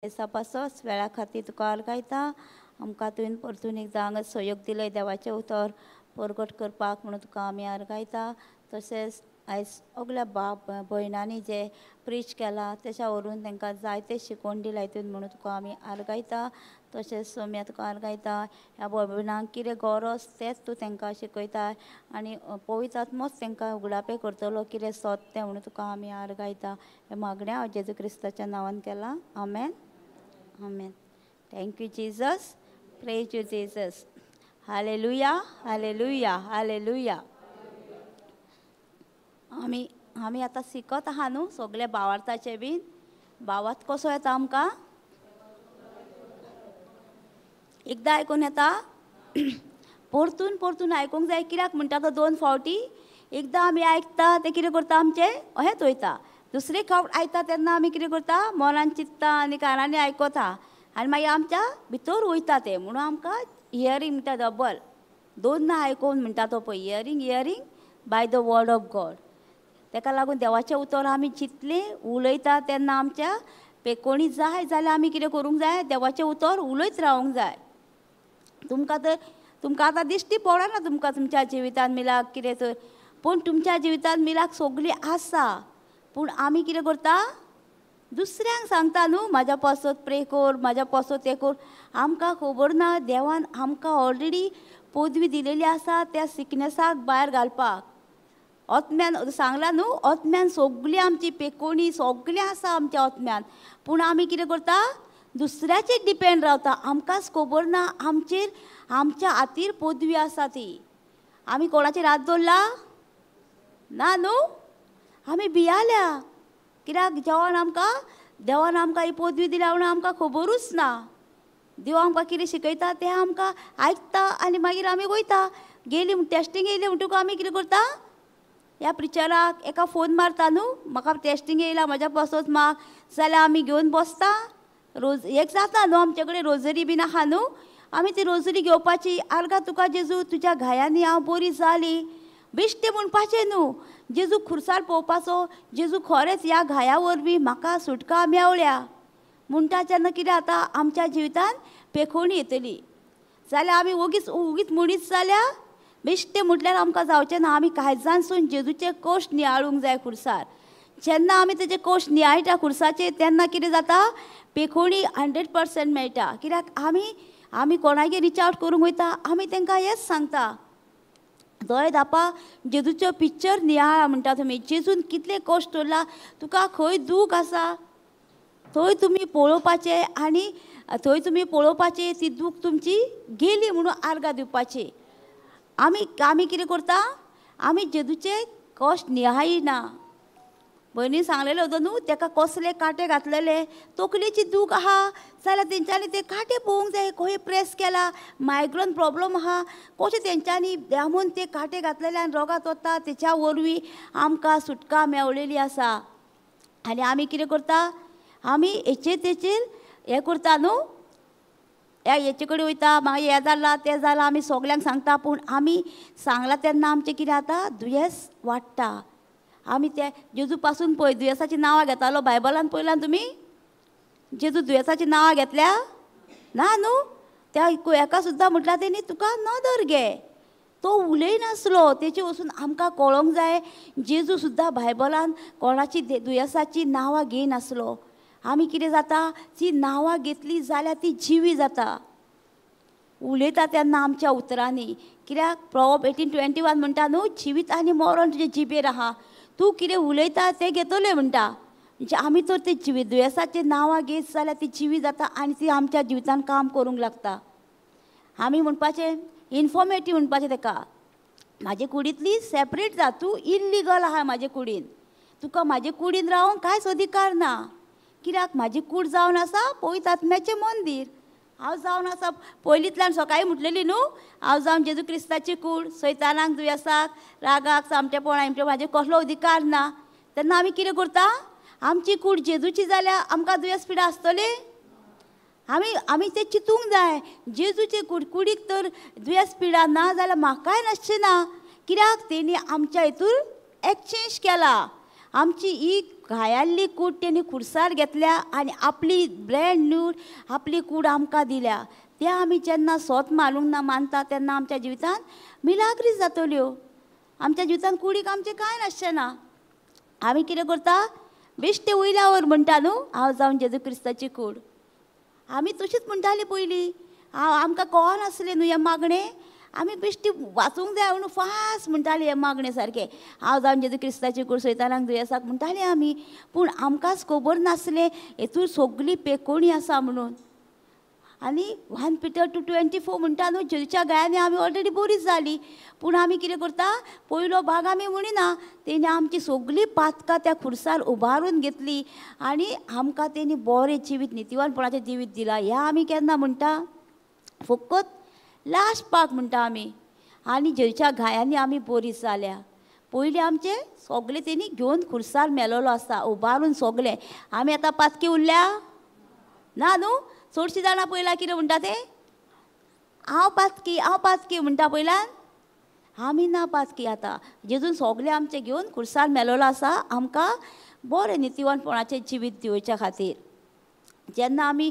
दिसा पासत वेळा खातीर तुका अर्गायता. आमकां तुवें परतून एकदां हांगा सहयोग दिलें देवाचें उतर परगट करपाक म्हणून तुका आमी अर्गायता. तशेंच आयज सगल्या बाप भयणांनी जे प्रीच केला तेच्या वरून तांकां जायते शिकोवन दिलां हितून म्हणून तुका आमी अर्गायता. तशेंच सोम्या तुका अर्गायता ह्या भयणांक कितें गरज तेंच तूं तांकां शिकयता आनी पवित्र आत्मोच तांकां उगडापें करतलो कितें सोद तें म्हणून तुका आमी अर्गायता. हें मागणें हांव जेजू क्रिस्ताच्या नांवान केलां. आमेन. आमेन. Thank you Jesus. Praise you Jesus. Hallelujah. Hallelujah. Hallelujah. आमी आमी आतां शिकत आहा न्हू सगळे भावार्थाचे बीन. भावार्थ कसो येता आमकां? एकदां आयकून येता, परतून परतून आयकूंक जाय. कित्याक म्हणटा तो दोन फावटी एकदां आमी आयकता तें कितें करता आमचें अहेंच वयता. दुसरे फावट आयता तेन्ना आमी कितें करता मनान चिंत्ता आनी कानांनी आयकता आनी मागीर आमच्या भितर वयता तें. म्हणून आमकां हियरींग म्हणटा डबल, दोन आयकून म्हणटा तो पळय hearing hearing by the word of God. तेका लागून देवाचें उतर आमी जितलें उलयता तेन्ना आमच्या पेकोणी जाय जाल्यार आमी कितें करूंक जाय, देवाचें उतर उलयत रावूंक जाय. तुमकां तर तुमकां आतां दिश्टी पडना तुमकां तुमच्या जिवितान मिलाक कितें तर, पूण तुमच्या जिवितान मिलाक सगळी आसा. पूण आमी कितें करता दुसऱ्यांक सांगता न्हू म्हाज्या पासत प्रे कर, म्हाज्या पासत तें कर. आमकां खबर ना देवान आमकां ऑलरेडी पदवी दिलेली आसा त्या सिकनेसाक भायर घालपाक. आत्म्यान सांगलां न्हू आत्म्यान सगळी आमची पेकोणी सगळें आसा आमच्या आत्म्यान. पूण आमी कितें करता दुसऱ्याचेर डिपेंड रावता. आमकांच खबर ना आमचेर आमच्या हातीर पदवी आसा ती. आमी कोणाचेर हात दवरला ना न्हू, आमी भियाल्या. कित्याक जेवण आमकां देवान आमकां ही पदवी दिल्या म्हणून आमकां खबरूच ना. देव आमकां कितें शिकयता तें आमकां आयकता आनी मागीर आमी वयता. गेली म्हण टेस्टींग येयली म्हणटकूच आमी कितें करता ह्या प्रिचराक एका फोन मारता न्हू म्हाका टेस्टींग येयला म्हाज्या पासत माग, जाल्यार आमी घेवन बसता. रोज एक जाता न्हू आमचे कडेन रोजरी बीन आहा न्हू, आमी ती रोजरी घेवपाची. आर्गां तुका जेजू तुज्या घायांनी हांव बरी जाली बेश्टें म्हणपाचें न्हू. जेजू खुर्सार पळोवपाचो, जेजू खरेंच ह्या घाया वरवीं म्हाका सुटका मेवल्या म्हणटा तेन्ना कितें जाता आमच्या जिवितान पेखोवणी येतली. जाल्यार आमी ओगीच ओगीच म्हणीत जाल्यार बेश्टें म्हटल्यार आमकां जावचें ना. आमी काळजानसून जेजूचे कश्ट नियाळूंक जाय खुर्सार. जेन्ना आमी तेजे कश्ट नियाळटा खुर्साचे तेन्ना कितें जाता पेखोवणी 100% मेळटा. कित्याक आमी आमी कोणागेर रिच आवट करूंक वयता आमी तांकां हेंच सांगता दोळे धापा जेजूच्यो पिक्चर नियाळा म्हणटा तुमी. जेजून कितले कश्ट उरला, तुका खंय दूख आसा थंय तुमी पळोवपाचें आनी थंय तुमी पळोवपाचें ती दूख तुमची गेली म्हणून आर्गां दिवपाची. आमी आमी कितें करता आमी जेजूचे कश्ट नियाळिना. भयणीन सांगलेलें होतो न्हू तेका कसले कांटे घातलेले, तकलेची दूख आहा जाल्यार तेंच्यांनी ते कांटे पळोवंक जाय खंय प्रेस केला, मायग्रेन प्रॉब्लम आहा कशें तेंच्यांनी दामून ते कांटे घातलेले आनी रोगात वता. तेच्या वरवीं आमकां सुटका मेवलेली आसा. आनी आमी कितें करता आमी हेचेर तेचेर हें करता न्हू, ह्या हेचे कडेन वयता मागीर हें जालां तें जालां आमी सगल्यांक सांगता. पूण आमी सांगलां तेन्ना आमचें कितें जाता दुयेंस वाडटा. आमी ते जेजू पासून पळय दुयेंसाचीं नांवां घेतालो बायबलान पळयलां तुमी जेजू दुयेंसाचीं नांवां घेतल्या ना न्हू. त्या एका सुद्दां म्हटल्यार तेणी तुका नदर घे, तो उलयनासलो. तेचे वचून आमकां कळोंक जाय जेजू सुद्दां बायबलान कोणाची दुयेंसाचीं नांवां घेयनासलो. आमी कितें जाता ती नांवां घेतली जाल्यार ती जिवी जाता. उलयता तेन्ना आमच्या उतरांनी. कित्याक प्रोवर्ब 18:21 म्हणटा न्हू जिवीत आनी मरण तुजे जिबेर आहा, तूं कितें उलयता तें घेतलें म्हणटा. म्हणजे आमी तर ते जिवी दुयेंसाचें नांवां घेत जाल्यार ती जिवी जाता आनी ती आमच्या जिवितान काम करूंक लागता. आमी म्हणपाचें इन्फॉर्मेटीव म्हणपाचें तेका, म्हाजे कुडींतली सेपरेट जा, तूं इल्लिगल आहा म्हाजे कुडीन, तुका म्हाजे कुडीन रावंक कांयच अधिकार ना. कित्याक म्हाजी कूड जावन आसा पवित्र आत्म्याचें मंदीर. हांव जावन आसा पयलींतल्यान सकाळीं म्हटलेली न्हू हांव जावन जेजू क्रिस्ताची कूड, सैतानाक दुयेंसाक रागाक सामटेपणाक हेमचे म्हाजे कसलो अधिकार ना. तेन्ना आमी कितें करता आमची कूड जेजूची जाल्यार आमकां दुयेंस पिडा आसतली. आमी आमी तें चिंतूंक जाय जेजूचे कुडीक तर दुयेंस पिडा ना जाल्यार म्हाकाय नासचें ना. कित्याक तेणी आमच्या हितूर एक्सचेंज केला. आमची ही घायाल्ली कूड तेणी खुर्सार घेतल्या आनी आपली ब्रँड न्यू आपली कूड आमकां दिल्या. ते आमी जेन्ना सोत मारूंक ना मानता तेन्ना आमच्या जिवितांत मिलाग्री जातल्यो. आमच्या जिवितांत कुडीक आमचें कांय नासचें ना. आमी कितें करता, बेश्टे वयल्यावर म्हणटा न्हू हांव जावन जेजू क्रिस्ताची कूड. आमी तशीच म्हणटाली पयलीं, हांव आमकां कळनासलें न्हू हें मागणें, आमी बेश्टी वाचूंक जाय म्हणून फास्ट म्हणटाली हें मागणें सारकें, हांव जावन जेजू क्रिस्ताची कूड सैतानाक दुयेंसाक म्हणटाली आमी. पूण आमकांच खबर नासलें हेतून सगळी पेकोणी आसा म्हणून. आनी 1 Peter 2:24 म्हणटा न्हू, जेजूच्या गायांनी आमी ऑलरेडी बरी जाली. पूण आमी कितें करता, पयलो भाग आमी म्हणिना. तेणी आमची सगळीं पातकां त्या खुर्सार उबारून घेतली आनी आमकां तेणी बरें जिवीत, नितीवानपणाचें जिवीत दिलां. ह्या आमी केन्ना म्हणटा, फकत लास्ट पाक म्हणटा आमी. आनी जेजूच्या घायांनी आमी बरी जाल्या. पयलीं आमचें सगळें तेणी घेवन खुर्सार मेलोलो आसा उबारून सगळें. आमी आतां पातकी उरल्या ना न्हू. चडशीं जाणां पयला कितें म्हणटा ते, हांव पातकी हांव पातकी म्हणटा पयल्यान. आमी ना पातकी आतां, जेजून सगळें आमचें घेवन खुर्सार मेलोलो आसा आमकां बरें नितीवानपणाचें जिवीत दिवच्या खातीर. जेन्ना आमी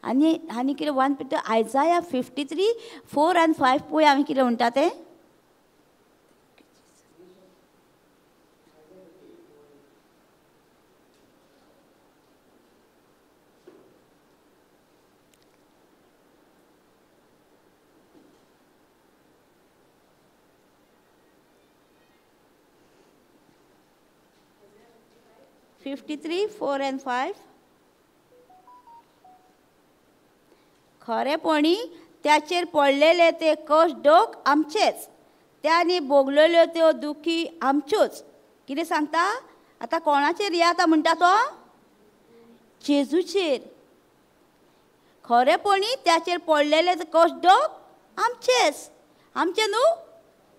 आनी आनी कितें 1 Peter Isaiah 53:4 and 5 पळय आमी कितें म्हणटा तें. Fifty-three, 4 and 5. खरेपणी त्याचेर पडलेले ते कश्ट डोक आमचेच, त्यांनी भोगलेल्यो त्यो दुखी आमच्योच. कितें सांगता आतां, कोणाचेर या आतां म्हणटा तो, जेजूचेर. खरेपणी त्याचेर पडलेले ते कश्ट डोक आमचेच, आमचे न्हू,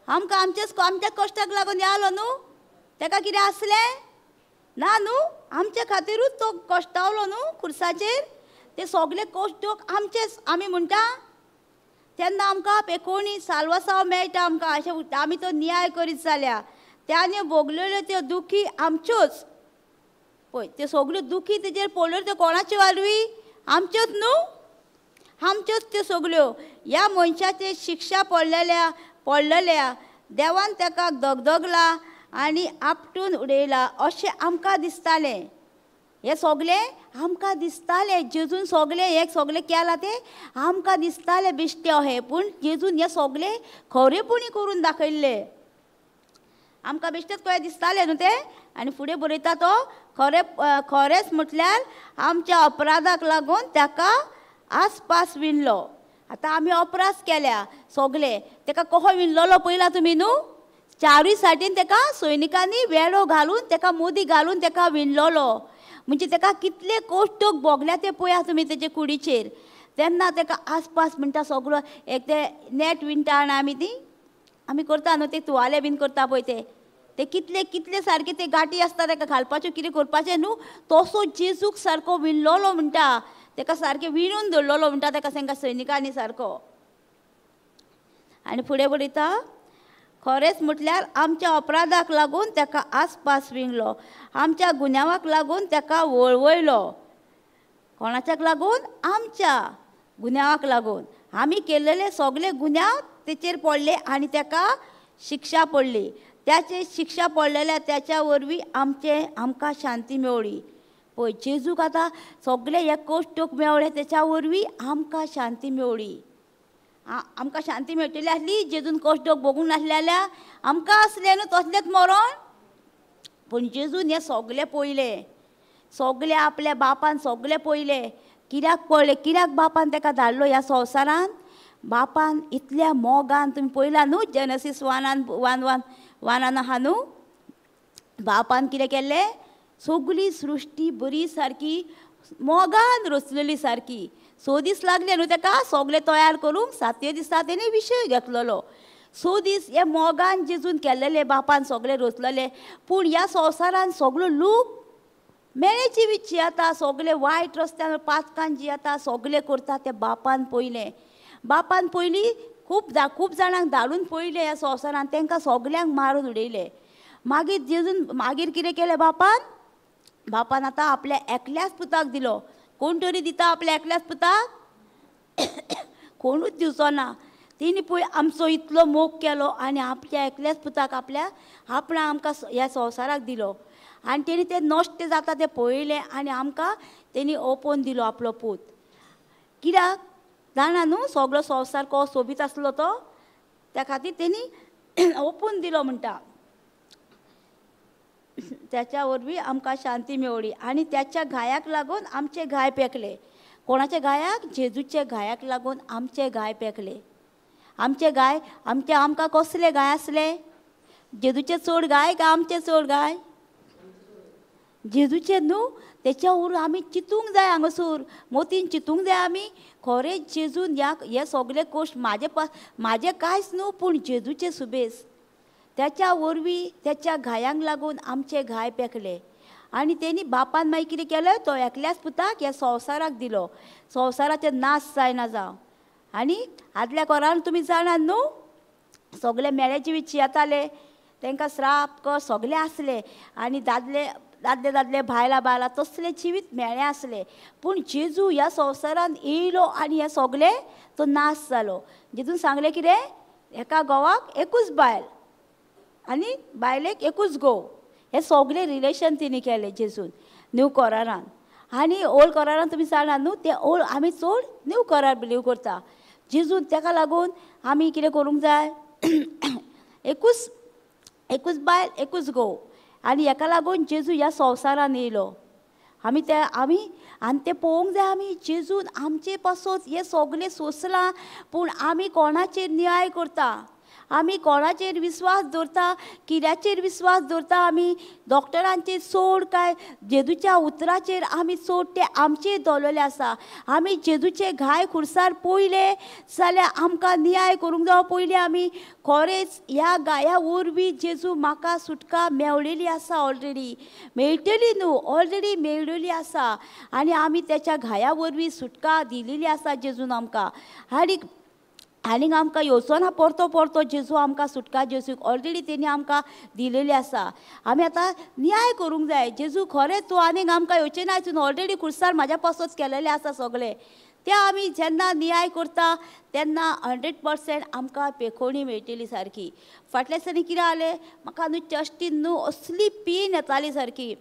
आमकां आमचेच, आमच्या कश्टाक लागून आलो न्हू. ताका कितें आसलें ना न्हू, आमच्या खातीरूच तो कश्टावलो न्हू खुर्साचेर. ते सगळे कश्ट आमचेच आमी म्हणटा तेन्ना आमकां पेकोणी साल्वासांव मेळटा आमकां. अशें आमी तो न्याय करीत जाल्यार त्याने भोगलेल्यो त्यो दुखी आमच्योच. पळय त्यो सगल्यो दुखी तेजेर पडल्यो त्यो कोणाच्यो वालवी, आमच्योच न्हू, आमच्योच त्यो सगल्यो. ह्या मनशाचेर शिक्षा पडलेल्या देवान ताका दगदगला आनी आपटून उडयला अशें आमकां दिसतालें. हें सगळें आमकां दिसतालें, जेजून सगळें हें सगळें केलां तें आमकां दिसतालें बेश्टें अहें. पूण जेजून हें सगळें खरेपणी करून दाखयल्लें आमकां. बेश्टेंच कशें दिसतालें न्हू तें. आनी फुडें बरयता तो, खरें खरेंच म्हटल्यार आमच्या अपराधाक लागून ताका आसपास विणलो. आतां आमी अपराध केल्या सगळे, ताका कसो विणलेलो पळयला तुमी न्हू. चारूय सायडीन ताका सैनिकांनी वेळो घालून ताका मोदी घालून ताका विणलेलो. म्हणजे ताका कितले कश्ट भोगल्या ते पळया तुमी तेजे कुडीचेर. तेन्ना ताका आसपास म्हणटा सगळो एक ते नेट विणटा आनी आमी ती आमी करता न्हू ते तुवाले बीन करता पळय ते, ते कितले कितले सारके ते गांठी आसता ताका घालपाच्यो कितें करपाचें न्हू. तसो जेजूक सारको विणलेलो म्हणटा, ताका सारकें विणून दवरलेलो म्हणटा ताका तांकां सैनिकांनी सारको. आनी फुडें बरयता, खरेंच म्हटल्यार आमच्या अपराधाक लागून ताका आसपास विणलो, आमच्या गुन्यांवाक लागून ताका वळवयलो. कोणाच्याक लागून, आमच्या गुन्यांवाक लागून. आमी केल्लेले सगळे गुन्यांव तेचेर पडले आनी ताका शिक्षा पडली. त्याचे शिक्षा पडलेल्या त्याच्या वरवीं आमचे आमकां शांती मेवळी. पळय जेजूक आतां सगळे हे कश्ट मेवळे तेच्या वरवीं आमकां शांती मेवळी. आमकां शांती मेळटली आसली जेजून कश्ट भोगूंक नासलें जाल्यार आमकां आसलें न्हू तसलेंच मरण. पूण जेजून हें सगळें पळयलें, सगळें आपल्या बापान सगळें पळयलें. कित्याक पळयलें, कित्याक बापान ताका धाडलो ह्या संवसारान. बापान इतल्या मोगान, तुमी पळयला न्हू जेनसीस 1:1 आहा न्हू, बापान कितें केल्लें, सगळी सृश्टी बरी सारकी मोगान रचलेली सारकी. 6 दीस लागले न्हू ताका सगळें तयार करूंक, 7व्या दिसा तेणें विशय घेतलेलो. 6 दीस हे मोगान जेजून केल्लेले, बापान सगळें रचलेलें. पूण ह्या संवसारान सगळो लोक मेळे जिवीत जियेता, सगळे वायट रस्त्यान पातकान जियेता, सगळें करता ते बापान पळयलें. बापान पयलीं खूब खूब जाणांक धाडून पळयलें ह्या संवसारान, तांकां सगल्यांक मारून उडयलें. मागीर जेजून मागीर कितें केलें बापान? बापान आतां आपल्या एकल्याच पुताक दिलो. कोण तरी दिता आपल्या एकल्याच पुताक? कोणूच दिवचो ना. तेणी पळय आमचो इतलो मोग केलो आनी आपल्या एकल्याच पुताक आपल्या आपणा आमकां ह्या संवसाराक दिलो. आनी तेणी तें नश्ट जाता तें पळयलें आनी आमकां तेणी ओपोवन दिलो आपलो पूत. कित्याक जाणा न्हू सगळो संवसार कसो सोबीत आसलो तो, त्या खातीर तेणी ओपून दिलो म्हणटा. त्याच्या वरवीं आमकां शांती मेवली आनी त्याच्या घायाक लागून आमचे घाय पेकले. कोणाच्या घायाक? जेजूच्या घायाक लागून आमचे घाय पेकले. आमचे घाय आमचे आमकां कसले घाय आसले? जेजूचे चड घाय काय आमचे चड घाय? जेजूचे न्हू. तेच्या वरून आमी चिंतूंक जाय, हांगासर मोतीन चिंतूंक जाय आमी खरेंच जेजून ह्या हे सगळे कश्ट म्हाजे म्हाजे कांयच न्हू पूण जेजूचे सुबेस. त्याच्या वरवीं त्याच्या घायांक लागून आमचे घाय पेकले. आनी तेणी बापान मागीर कितें केलें? तो एकल्याच पुताक ह्या संवसाराक दिलो, संवसाराचें नाश जायना जावं. आनी आदल्या कोरान तुमी जाणात न्हू सगळे मेळे जिवीत चियेताले, तांकां श्राप कस सगळे आसले आनी दादले दादले दादले बायलां बायलां तसले जिवीत मेळ्ळें आसलें. पूण जेजू ह्या संवसारान येयलो आनी हें सगळें तो नाश जालो. जेजून सांगलें कितें? एका घोवाक एकूच बायल आनी बायलेक एकूच घोव. हें सगळें रिलेशन तिणें केलें जेजून न्यू कोरारान. आनी ओल्ड कोरारान तुमी जाणा न्हू तें ओल्ड आमी चड न्यू कोरार बिलीव करता. जेजून ताका लागून आमी कितें करूंक जाय? एकूच एकूच बायल एकूच घोव. आनी हेका लागून जेजू ह्या संवसारान येयलो. आमी ते आमी आनी तें पळोवंक जाय आमी जेजून आमचे पासत हें सगळें सोंसलां. पूण आमी कोणाचेर न्याय करता? आमी कोणाचेर विस्वास दवरता? कित्याचेर विस्वास दवरता आमी? डॉक्टरांचेर चड काय जेजूच्या उतराचेर आमी चड ते आमचेर दवरलेले आसा. आमी जेजूचे घाय खुर्सार पळयले जाल्यार आमकां न्याय करूंक जावो पयलीं. आमी खरेंच ह्या घाया वरवीं जेजू म्हाका सुटका मेवलेली आसा, ऑलरेडी मेळटली न्हू, ऑलरेडी मेळलेली आसा. आनी आमी त्याच्या घाया वरवीं सुटका दिलेली आसा जेजून आमकां. आनी आनीक आमकां येवचो ना परतो परतो जेजू आमकां सुटका जेजूक ऑलरेडी तेणी आमकां दिलेली आसा. आमी आतां न्याय करूंक जाय. जेजू खरें तूं आनीक आमकां येवचें ना, तूं ऑलरेडी खुर्सार म्हाज्या पासत केलेलें आसा सगळें. तें आमी जेन्ना न्याय करता तेन्ना 100% आमकां पेखोणी मेळटली सारकी. फाटल्या दिसांनी कितें जालें म्हाका न्हू चेस्टीन न्हू असली पेन येताली सारकी.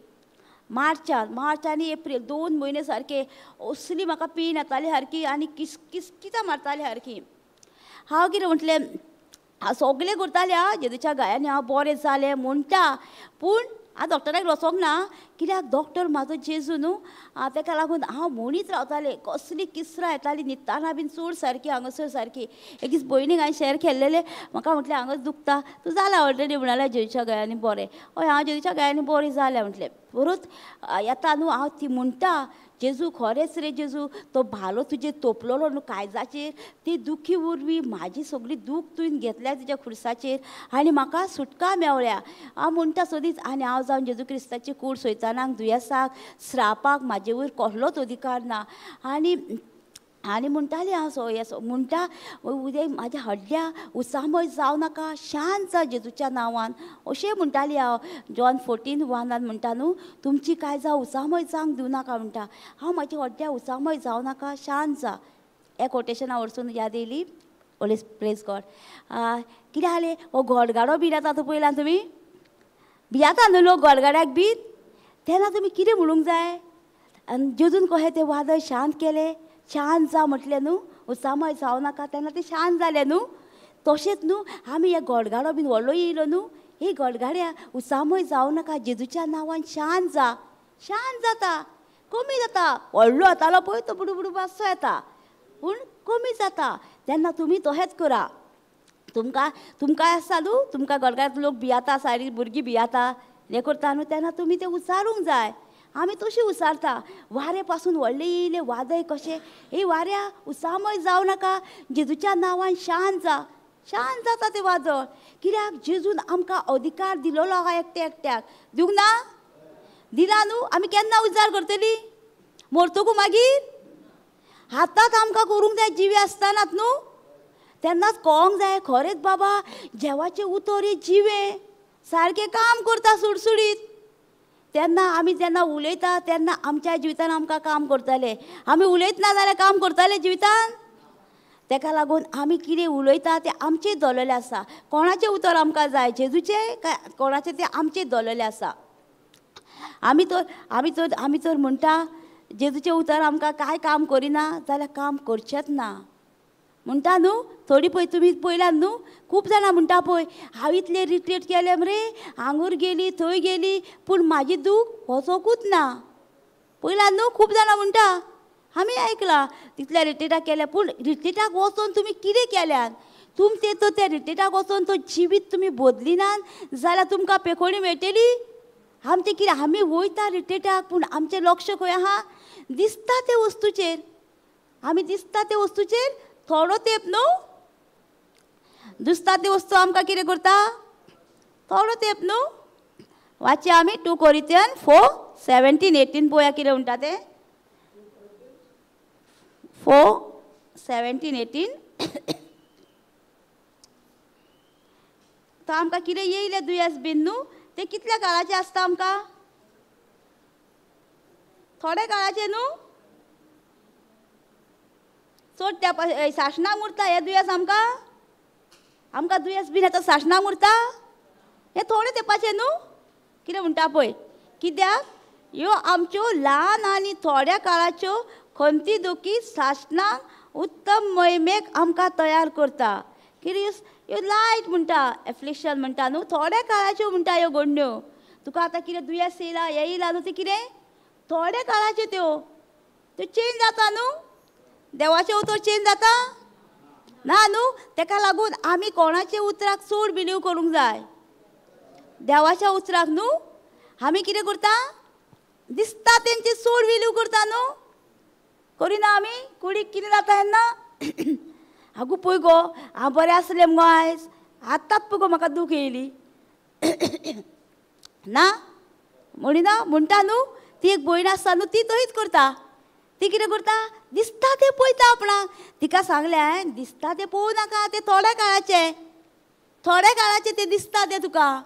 मार्चान मार्च आनी एप्रील 2 म्हयने सारके असली म्हाका पेन येताली सारकी आनी किसकिसां मारताली सारकी. हांव कितें म्हटलें हांव सगळें करतालें आं जेजूच्या घायांनी हांव बरें जालें म्हणटा, पूण हांव डॉक्टराक वचोंक ना. कित्याक डॉक्टर म्हाजो जेजू न्हू, ताका लागून हांव म्हणीत रावतालें. कसली किसरां येताली न्हिदताना बीन चड सारकी हांगासर सारकी. एक दीस भयणीक हांवें शेअर केल्लेलें, म्हाका म्हटलें हांगाच दुखता तूं जालां ऑलरेडी म्हणालें जेजूच्या घायांनी बरें. हय हांव जेजूच्या घायांनी बरें जालें म्हटलें. परत येता न्हू हांव ती म्हणटा जेजू खरेंच रे जेजू तो भालो तुजेर तोपलेलो न्हू काळजाचेर, ती दुखी वरवीं म्हाजी सगळी दूख तुवें घेतल्या तुज्या खुर्साचेर आनी म्हाका सुटका मेवल्या हांव म्हणटा सदींच. आनी हांव जावन जेजू क्रिस्ताची कूड सैतानाक दुयेंसाक श्रापाक म्हाजे वयर कसलोच अधिकार ना. आनी आनी म्हणटालें हांव सो हें म्हणटा उद्या म्हाज्या हड्ड्या उचामय जावं नाका, शांत जा जेजूच्या नांवान अशें म्हणटालें हांव. जॉन 14:1 म्हणटा न्हू तुमची काळजां उचामय जावंक दिवं नाका म्हणटा. हांव म्हाज्या हड्ड्या उचामय जावं नाका, शांत जा. हे कोटेशना वरसून याद येयली. ओलेज प्रेज गॉड. कितें जालें हो गोडगाडो बीन येता तो पळयला तुमी? भियेता न्हू लोक गोडगाड्याक बीन? तेन्ना तुमी कितें म्हणूंक जाय? आनी जेजून कशें तें वादळ शांत केलें, शांत जा म्हटलें न्हू, उचामय जावं नाका, तेन्ना तें शांत जालें न्हू. तशेंच न्हू आमी हे गोडगाडो बीन व्हडलो येयलो न्हू, हे गोडगाड्या उचामय जावं नाका, जेजूच्या नांवान शांत जा. शांत जाता, कमी जाता. व्हडलो येतालो पळय तो बुडू बुडू मातसो येता पूण कमी जाता. तेन्ना तुमी तशेंच करा. तुमकां तुमकां आसा न्हू, तुमकां गोडगाड्याक लोक भियेता, सारी भुरगीं भियेता हें करता न्हू, तेन्ना तुमी तें उचारूंक जाय. आमी तशी उसारता. वारें पासून व्हडलें येयलें वादळ कशें, हे वाऱ्या उचामय जावं नाका, जेजूच्या नांवान शांत जा. शांत जाता तें वादळ. कित्याक जेजून आमकां अधिकार दिलेलो आहा एकट्या एकट्याक. दिवंक ना? दिला न्हू. आमी केन्ना उजार करतली? मरतकू मागीर आतांच आमकां करूंक जाय जिवी आसतनाच न्हू. तेन्नाच कळोंक जाय खरेंच बाबा जेवाचें उतर हें जिवें. सारकें काम करता सुडसुडीत. तेन्ना आमी जेन्ना उलयता तेन्ना आमच्या जिवितान आमकां काम करतले. आमी उलयतना जाल्यार काम करतले जिवितान. तेका लागून आमी कितें उलयता तें आमचें दवरलेलें आसा. कोणाचें उतर आमकां जाय, जेजूचें काय कोणाचें, तें आमचें दवरलेलें आसा. आमी तर आमी तर आमी तर म्हणटा जेजूचें उतर आमकां कांय काम करिना जाल्यार काम करचेंच ना म्हणटा न्हू. थोडी पळय तुमी पळयल्यात न्हू, खूब जाणां म्हणटा पळय हांव इतलें रिट्रीट केलें मरे, हांगूर गेली थंय गेली पूण म्हाजी दूख वचोकूच ना. पळयलां न्हू, खूब जाणां म्हणटा, आमी आयकलां तितल्या रिट्रीटाक केलें, पूण रिट्रीटाक वचोन तुमी कितें केल्यात? तुमचें तर त्या रिट्रीटाक वचोन तो जिवीत तुमी बदलिनात जाल्यार तुमकां पेखोणी मेळटली? आमचें कितें, आमी वयता रिट्रीटाक पूण आमचें लक्ष खंय आहा? दिसता ते वस्तूचेर. आमी दिसता ते वस्तूचेर थोडो तेंप न्हू, दिसता ती वस्तू आमकां कितें करता? थोडो तेंप न्हू. वाचया आमी 2 Corinthians 4:17-18 पळोवया कितें म्हणटा तें. 4:17-18 तो आमकां कितें येयलें दुयेंस बीन न्हू, तें कितल्या काळाचें आसता आमकां? थोड्या काळाचें न्हू. चड त्या सासणाक उरता हें दुयेंस आमकां? आमकां दुयेंस बीन येता सासणाक उरता? हें थोडें तेंपाचें न्हू. कितें म्हणटा पळय, कित्याक ह्यो आमच्यो ल्हान आनी थोड्या काळाच्यो खंती दुखी सासणाक उत्तम मोहिमेक आमकां तयार करता. कितें ह्यो लायट म्हणटा, एफ्लिक्शन म्हणटा न्हू, थोड्या काळाच्यो म्हणटा ह्यो घडण्यो. तुका आतां कितें दुयेंस येयला हें येयला न्हू, तें कितें थोड्या काळाच्यो, त्यो त्यो चेंज जाता न्हू. देवाचें उतर चेंज जाता ना न्हू. तेका लागून आमी कोणाच्या उतराक चड बिलीव करूंक जाय? देवाच्या उतराक न्हू. आमी कितें करता? दिसता तेंचे चड बिलीव करता न्हू. करिना आमी? कुडीक कितें जाता तेन्ना आगो पळय गो हांव बरें आसलें मुगो आयज, आतांच पळय गो म्हाका दूख येयली ना म्हणिना म्हणटा न्हू. ती एक भयण आसता न्हू, ती थंयच करता. ती कितें करता? दिसता तें पळयता आपणाक. तिका सांगलें हांवें, दिसता तें पळोवं नाका, तें थोड्या काळाचें, थोड्या काळाचें तें दिसता तें तुका.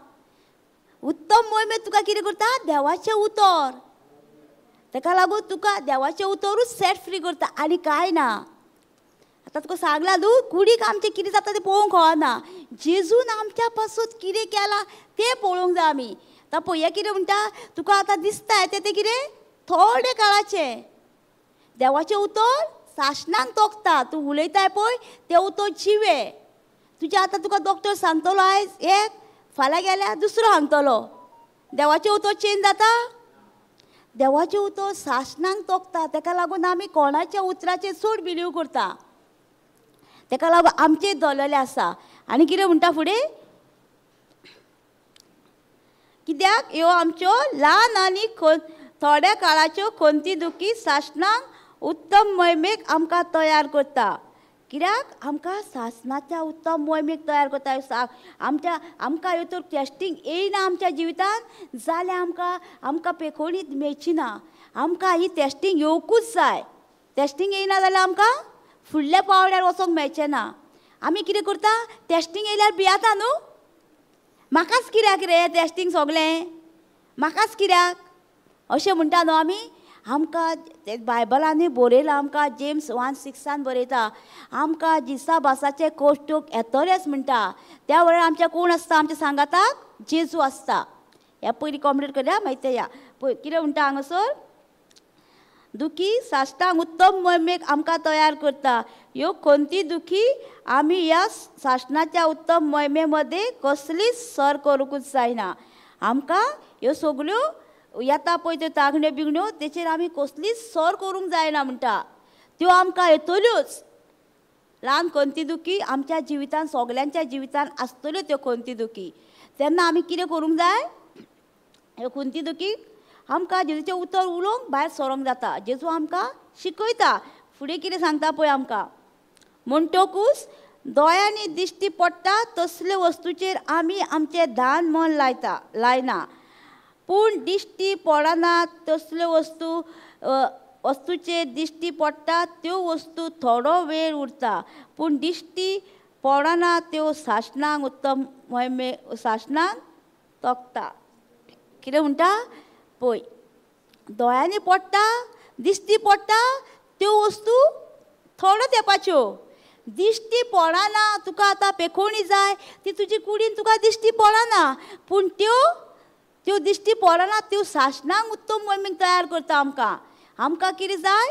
उत्तम मोहिमेक तुका कितें करता? देवाचें उतर. तेका लागून तुका देवाचें उतरूच सेट फ्री करता आनी कांय ना. आतां तुका सांगलां न्हू, कुडीक आमचें कितें जाता तें पळोवंक कळना. जेजून आमच्या पासून कितें केलां तें पळोवंक जाय आमी. आतां पळय कितें म्हणटा, तुका आतां दिसता तें तें कितें थोड्या काळाचें. देवाचें उतर सासणाक तोखता. तूं उलयताय पळय तें उतर जिवें तुजें. आतां तुका डॉक्टर सांगतलो आयज एक, फाल्यां गेल्यार दुसरो सांगतलो. देवाचें उतर चेंज जाता? देवाचें उतर सासणाक तोखता. तेका लागून आमी कोणाच्या उतराचेर चड बिलीव करता. तेका लागून आमचें दवरलेलें आसा. आनी कितें म्हणटा फुडें, कित्याक ह्यो आमच्यो ल्हान आनी थोड्या काळाच्यो खंती दुखी सासणाक उत्तम मोहिमेक आमकां तयार करता. कित्याक आमकां सासणाच्या उत्तम मोहिमेक तयार करता. आमच्या आमकां ह्यो तर टेस्टींग येयना आमच्या जिवितान जाल्यार आमकां आमकां पेखोणी मेळची ना. आमकां ही टेस्टींग येवकूच जाय. टेस्टींग येयना जाल्यार आमकां फुडल्या पावड्यार वचोंक मेळचें ना. आमी कितें करता? टेस्टींग येयल्यार भियेता न्हू, म्हाकाच कित्याक रे टेस्टींग सगळें, म्हाकाच कित्याक अशें म्हणटा न्हू आमी. आमकां बायबलानूय बरयलां, आमकां जेम्स 1:6 बरयता, आमकां जिसा भासाचे कोश्टूक येतलेच म्हणटा. त्या वेळार आमच्या कोण आसता? आमच्या सांगाताक जेजू आसता. ह्या पयलीं कॉम्प्लीट करया मागीर ते या. पळय कितें म्हणटा हांगासर, दुखी साश्टांक उत्तम मोहिमेक आमकां तयार करता. ह्यो खंती दुखी आमी ह्या सासणाच्या उत्तम मोहिमे मदें कसलीच सर करूंकूच जायना. आमकां ह्यो सगल्यो येता पळय त्यो तागण्यो बिगण्यो तेचेर आमी कसलीच सर करूंक जायना म्हणटा. त्यो आमकां येतल्योच. ल्हान खंती दुखी आमच्या जिवितान, सगल्यांच्या जिवितान आसतल्यो त्यो खंती दुखी. तेन्ना आमी कितें करूंक जाय? ह्यो खंती दुखी आमकां जेजूचें उतर उलोवंक भायर सरोंक जाता. जेजू आमकां शिकयता. फुडें कितें सांगता पळय आमकां, म्हणटकूच दोळ्यांनी दिश्टी पडटा तसले वस्तूचेर आमी आमचें ध्यान मन लायता लायना, पूण दिश्टी पडना तसल्यो वस्तू वस्तूचेर दिश्टी पडटा त्यो वस्तू थोडो वेळ उरता, पूण दिश्टी पडना त्यो सासणाक उत्तम मोहिमे सासणाक तोखता. कितें म्हणटा पळय, दोळ्यांनी पडटा, दिश्टी पडटा त्यो वस्तू थोडो तेंपाच्यो. दिश्टी पडना तुका आतां पेखोवणी जाय ती तुजी कुडीन तुका दिश्टी पडना, पूण त्यो त्यो दिश्टी पडना त्यो सासणांक उत्तम मोहिमेक तयार करता आमकां. आमकां कितें जाय,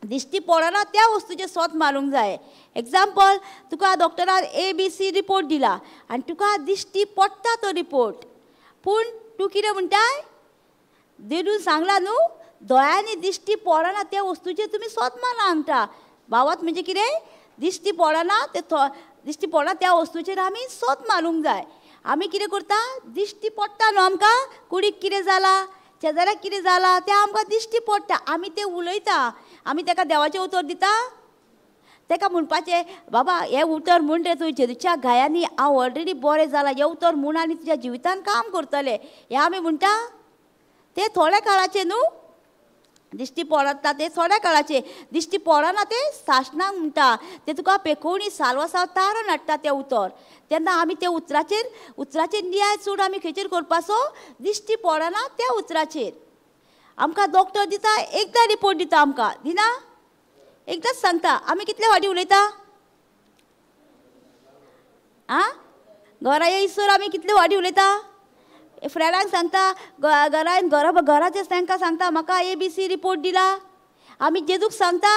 दिश्टी पडना त्या वस्तूचें सोद मारूंक जाय. एग्जाम्पल, तुका डॉक्टरान ए बी सी रिपोर्ट दिला आनी तुका दिश्टी पडटा तो रिपोर्ट, पूण तूं कितें म्हणटाय, देडून सांगला न्हू दोळ्यांनी दिश्टी पडना त्या वस्तूचेर तुमी सोद मारला म्हणटा. भावात म्हणजे कितें, दिश्टी पडना ते दिश्टी पडना त्या वस्तूचेर आमी सोद मारूंक जाय. आमी कितें करता, दिश्टी पडटा न्हू आमकां कुडीक कितें जालां, शेजाऱ्याक कितें जालां तें आमकां दिश्टी पडटा, आमी तें उलयता. आमी ताका देवाचें उतर दिता, ताका म्हणपाचें बाबा हें उतर म्हूण रे तूं जेजूच्या घायांनी हांव ऑलरेडी बरें जालां, हें उतर म्हूण आनी तुज्या जिवितान काम करतलें, हें आमी म्हणटा. तें थोड्या काळाचें न्हू, दिश्टी पडटा तें थोड्या काळाचें, दिश्टी पडना तें सासणाक म्हणटा. तें तुका पेखोवणी सालवासाव तारण हाडटा तें उतर. तेन्ना आमी त्या उतराचेर उतराचेर नियाळ चड आमी खंयचेर करपाचो, दिश्टी पडना त्या उतराचेर. आमकां डॉक्टर दिता एकदां रिपोर्ट दिता आमकां, दिना एकदांच सांगता. आमी कितले फावटी उलयता आं, घरा येयसर आमी कितले फावटी उलयता, फ्रेंडांक सांगता, घरान घरा घराचें तांकां सांगता म्हाका ए बी सी रिपोर्ट दिला. आमी जेजूक सांगता,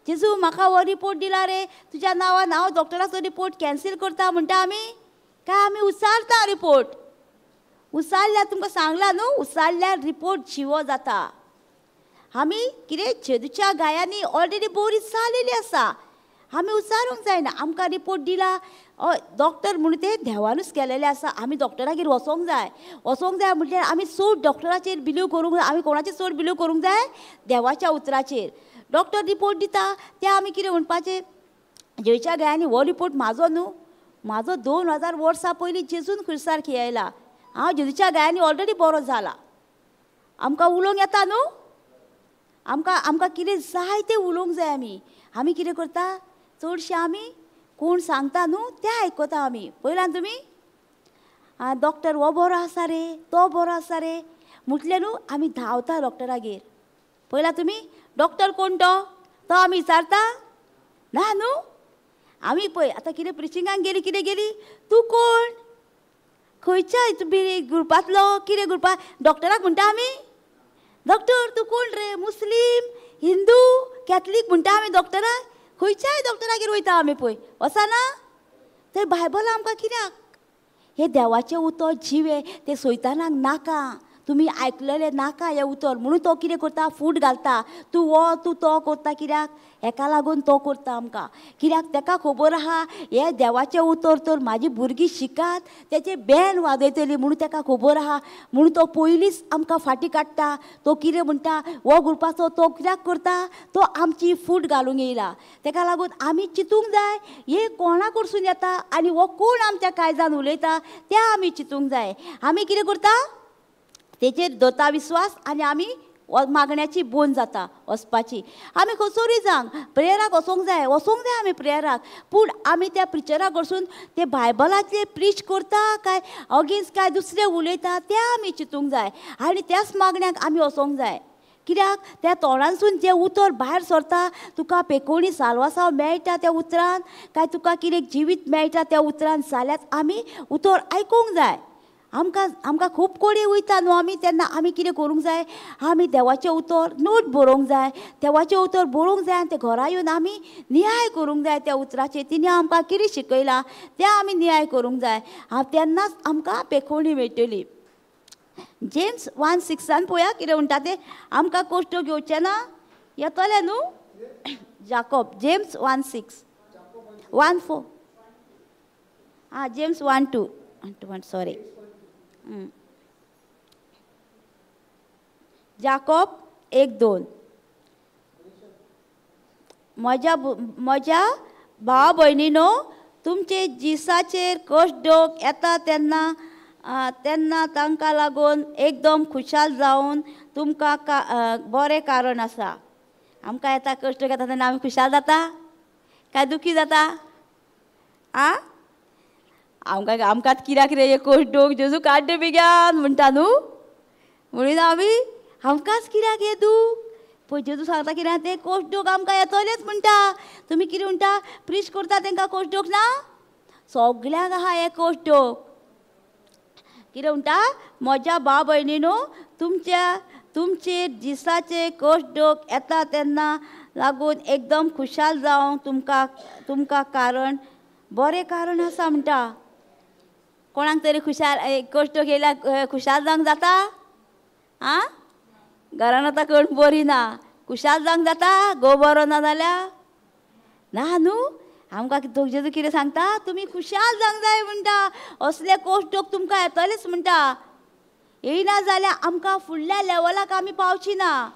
जेजू म्हाका हो रिपोर्ट दिला रे, तुज्या नांवान हांव डॉक्टराचो रिपोर्ट कॅन्सील करता म्हणटा आमी. काय आमी उचारता रिपोर्ट, उचारल्यार तुमकां सांगला न्हू, उचारल्यार रिपोर्ट जिवो जाता. आमी कितें जेजूच्या घायांनी ऑलरेडी बरी जालेली आसा, आमी उचारूंक जायना. आमकां रिपोर्ट दिला डॉक्टर म्हणून ते देवानूच केलेलें आसा, आमी डॉक्टरागेर वचोंक जाय. वचोंक जाय म्हटल्यार आमी चड डॉक्टराचेर बिलीव करूंक जाय. आमी कोणाचेर चड बिलीव करूंक जाय, देवाच्या उतराचेर. डॉक्टर रिपोर्ट दिता ते आमी कितें म्हणपाचें, जेजूच्या घायांनी हो रिपोर्ट म्हाजो न्हू, म्हाजो 2000 वर्सां पयलीं जेजून खुर्सार खेळयला, हांव जेजूच्या घायांनी ऑलरेडी बरो जाला. आमकां उलोवंक येता न्हू, आमकां आमकां कितें जाय तें उलोवंक जाय. आमी आमी कितें करता, चडशें आमी कोण सांगता न्हू तें आयकता आमी. पळयला तुमी, आं डॉक्टर हो बरो आसा रे, तो बरो आसा रे म्हटलें न्हू, आमी धांवता डॉक्टरागेर. पळयला तुमी, डॉक्टर कोण तो, तो आमी विचारता ना न्हू. आमी पळय आतां कितें प्रिचिंगाक गेली, कितें गेली, तूं कोण, खंयच्या ग्रुपांतलो, कितें ग्रुपांत, डॉक्टराक म्हणटा आमी, डॉक्टर तूं कोण रे, मुस्लीम, हिंदू, कॅथलीक म्हणटा आमी डॉक्टराक. खंयच्याय डॉक्टरागेर वयता आमी पळय, वचना. तर बायबल आमकां कित्याक, हें देवाचें उतर जिवें, तें सैतानाक नाका, तुमी आयकलेलें नाका हें उतर, म्हणून तो कितें करता, फूट घालता, तूं हो तूं तो करता. कित्याक, हेका लागून तो करता आमकां. कित्याक ताका खबर आहा हें देवाचें उतर तर म्हाजी भुरगीं शिकात तेचें बॅन वाजयतली म्हणून ताका खबर आहा, म्हणून तो पयलींच आमकां फाटीं काडटा. तो कितें म्हणटा, हो ग्रुपाचो तो कित्याक करता, तो आमची फूट घालूंक येयला. ताका लागून आमी चिंतूंक जाय हे कोणा कडसून येता आनी हो कोण आमच्या काळजान उलयता तें आमी चिंतूंक जाय. आमी कितें करता, तेचेर दवरता विस्वास आनी आमी मागण्याची बोन जाता वचपाची. आमी खंयसरूय जावंक प्रेयराक वचोंक जाय, वचोंक जाय आमी प्रेयराक, पूण आमी त्या प्रिचरा कडसून ते बायबलाचेर प्रीच करता काय अगेन्स्ट काय दुसरें उलयता तें आमी चिंतूंक जाय आनी त्याच मागण्याक आमी वचोंक जाय. कित्याक त्या तोंडांसून जें उतर भायर सरता, तुका पेकोवणी सालवासाव मेळटा त्या उतरान, काय तुका कितें जिवीत मेळटा त्या उतरान, जाल्यार आमी उतर आयकूंक जाय. आमकां आमकां खूब कडेन वयता न्हू आमी, तेन्ना आमी कितें करूंक जाय, आमी देवाचें उतर नोट बरोवंक जाय, देवाचें उतर बरोवंक जाय आनी तें घरा येवन आमी नियाळ करूंक जाय त्या उतराचेर, तिणें आमकां कितें शिकयलां तें आमी नियाळ करूंक जाय, तेन्नाच आमकां पेखोवणी मेळटली. जेम्स 1:6 पळोवया कितें म्हणटा तें, आमकां कश्ट घेवचें ना येतलें न्हू. जाकोब, जेम्स 1:6 1:4, आं जेम्स 1:2 1 सॉरी, जाकोब 1:2, म्हज्या म्हज्या भाव भयणीनो, तुमचे जिसाचेर कश्ट दोख येता तेन्ना तेन्ना तांकां लागून एकदम खुशाल जावन तुमकां बरें कारण आसा. आमकां येता कश्ट घेता तेन्ना आमी खुशाल जाता काय दुखी जाता? आं, आमकां आमकांच कित्याक रे हे कोश डोक जेजू काड्डे बेग्यान म्हणटा न्हू, म्हणून आमी आमकांच कित्याक हे दूख. पळय जेजू सांगता कित्याक ते कोश डोक आमकां येतलेच म्हणटा. तुमी कितें म्हणटा, प्रीच करता तांकां कोश डोक ना, सगल्यांक आहा हे कोश डोक. कितें म्हणटा, म्हज्या भाव भयणीनो तुमच्या तुमचेर दिसाचे कोश डोक येता तेन्ना लागून एकदम खुशाल जावंक तुमकां तुमकां कारण बरें कारण आसा म्हणटा. कोणाक तरी खुशाल कोश डोक येयल्यार खुशाल जावंक जाता? आं, घरान आतां कोण बरी ना, खुशाल जावंक जाता? गो बरो ना जाल्यार ना न्हू. आमकां जेजू कितें सांगता, तुमी खुशाल जावंक जाय म्हणटा. असले कोश डोक तुमकां येतलेच म्हणटा. येयना जाल्यार आमकां फुडल्या लेवलाक आमी पावची ना,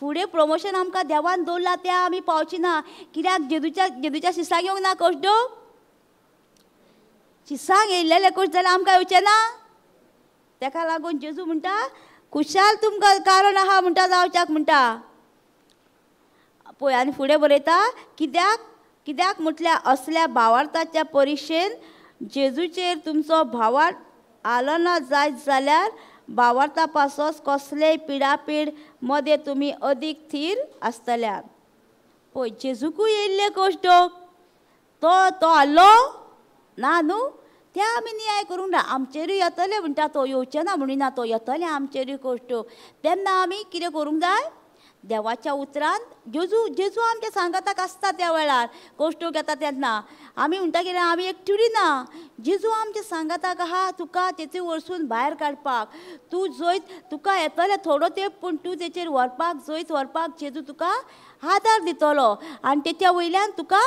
फुडें प्रमोशन आमकां देवान दवरला त्या आमी पावची ना. कित्याक जेजूच्या जेजूच्या शिसांक येवंक ना कोश डोक, शिसांक येयल्लेले कोश जाल्यार आमकां येवचें ना. तेका लागून जेजू म्हणटा खुशाल तुमकां कारण आहा म्हणटा जावच्याक म्हणटा. पळय आनी फुडें बरयता, कित्याक कित्याक म्हटल्यार असल्या भावार्थाच्या परिक्षेन जेजूचेर तुमचो भावार्थ आलना जायत जाल्यार भावार्था पासत कसलेय पिडापीड मदें तुमी अदीक थीर आसतल्यात. पळय जेजूकूय येयल्ले कोश डोक, तो तो आहलो ना न्हू, त्या आमी न्याय करूंक ना, आमचेरूय येतले म्हणटा. तो येवचें ना म्हणिना, तो येतले आमचेरूय कोश डोक. तेन्ना आमी कितें करूंक जाय, देवाच्या उतरान जेजू जेजू आमच्या सांगाताक आसता त्या वेळार कोश डोक येता तेन्ना. आमी म्हणटा कितें, आमी एकटुरी ना, जेजू आमच्या सांगाताक आहा तुका तेचे वरसून भायर काडपाक. तूं जैत तुका येतलें थोडो तेंप, पूण तूं तेचेर व्हरपाक जैत व्हरपाक जेजू तुका आदार दितलो आनी तेच्या वयल्यान तुका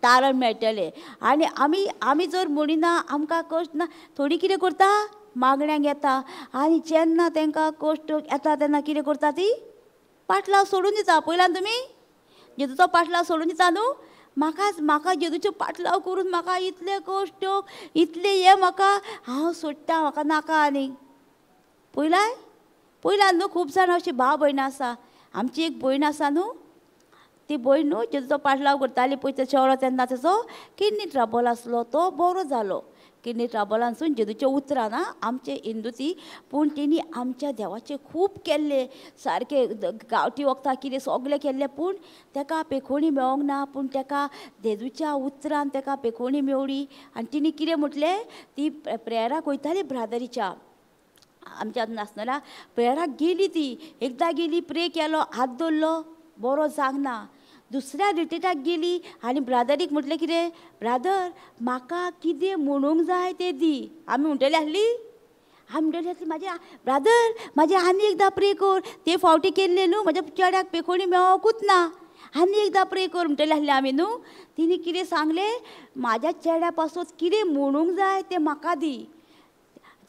तारण मेळटलें. आनी आमी आमी जर म्हणिना आमकां कश्ट ना, थोडीं कितें करता, मागण्यांक येता आनी जेन्ना तांकां कश्ट येता तेन्ना कितें करता, ती पाटलाव सोडून दिता. पयल्यान तुमी जेजूचो पाटलाव सोडून दिता न्हू. म्हाका म्हाका जेजूचो पाटलाव करून म्हाका इतले कश्ट इतले हे म्हाका हांव सोडटा, म्हाका नाका. आनी पयलाय पयल्यान न्हू खूब जाणां अशी भाव भयणां आसा. आमची एक भयण आसा न्हू, ती भयण न्हू जेजूचो पाटलाव करताली. पळय तो चेडो तेन्ना तेचो किडनी ट्रबल आसलो, तो बरो जालो किडनी ट्रबलानसून जेजूच्या उतरां ना. आमचे हिंदू ती, पूण तेणी आमच्या देवाचें खूब केल्लें, सारकें गांवठी वखदां कितें सगळें केल्लें, पूण तेका पेखोणी मेळोंक ना. पूण तेका जेजूच्या उतरान तेका पेखोणी मेवली. आनी तिणी कितें म्हटलें, ती प्रेयराक वयताली ब्रादरीच्या, आमच्या नासतना प्रेयराक गेली ती. एकदां गेली, प्रे केलो, हात दवरलो, बरो जावंक ना. दुसऱ्या रिट्रिटाक गेली आनी ब्रादरीक म्हटलें कितें, ब्रादर म्हाका कितें म्हणूंक जाय तें दी. आमी म्हणटली आसली, आमी म्हणटली आसली म्हाजे ब्रादर म्हाजें आनी एकदां प्रे कर, ते फावटी केल्ले न्हू म्हज्या चेड्याक पेखोणी मेळोकूच ना, आनी एकदां प्रे कर म्हणटली आसली आमी न्हू. तिणी कितें सांगलें, म्हाज्या चेड्या पासत कितें म्हणूंक जाय तें म्हाका दी.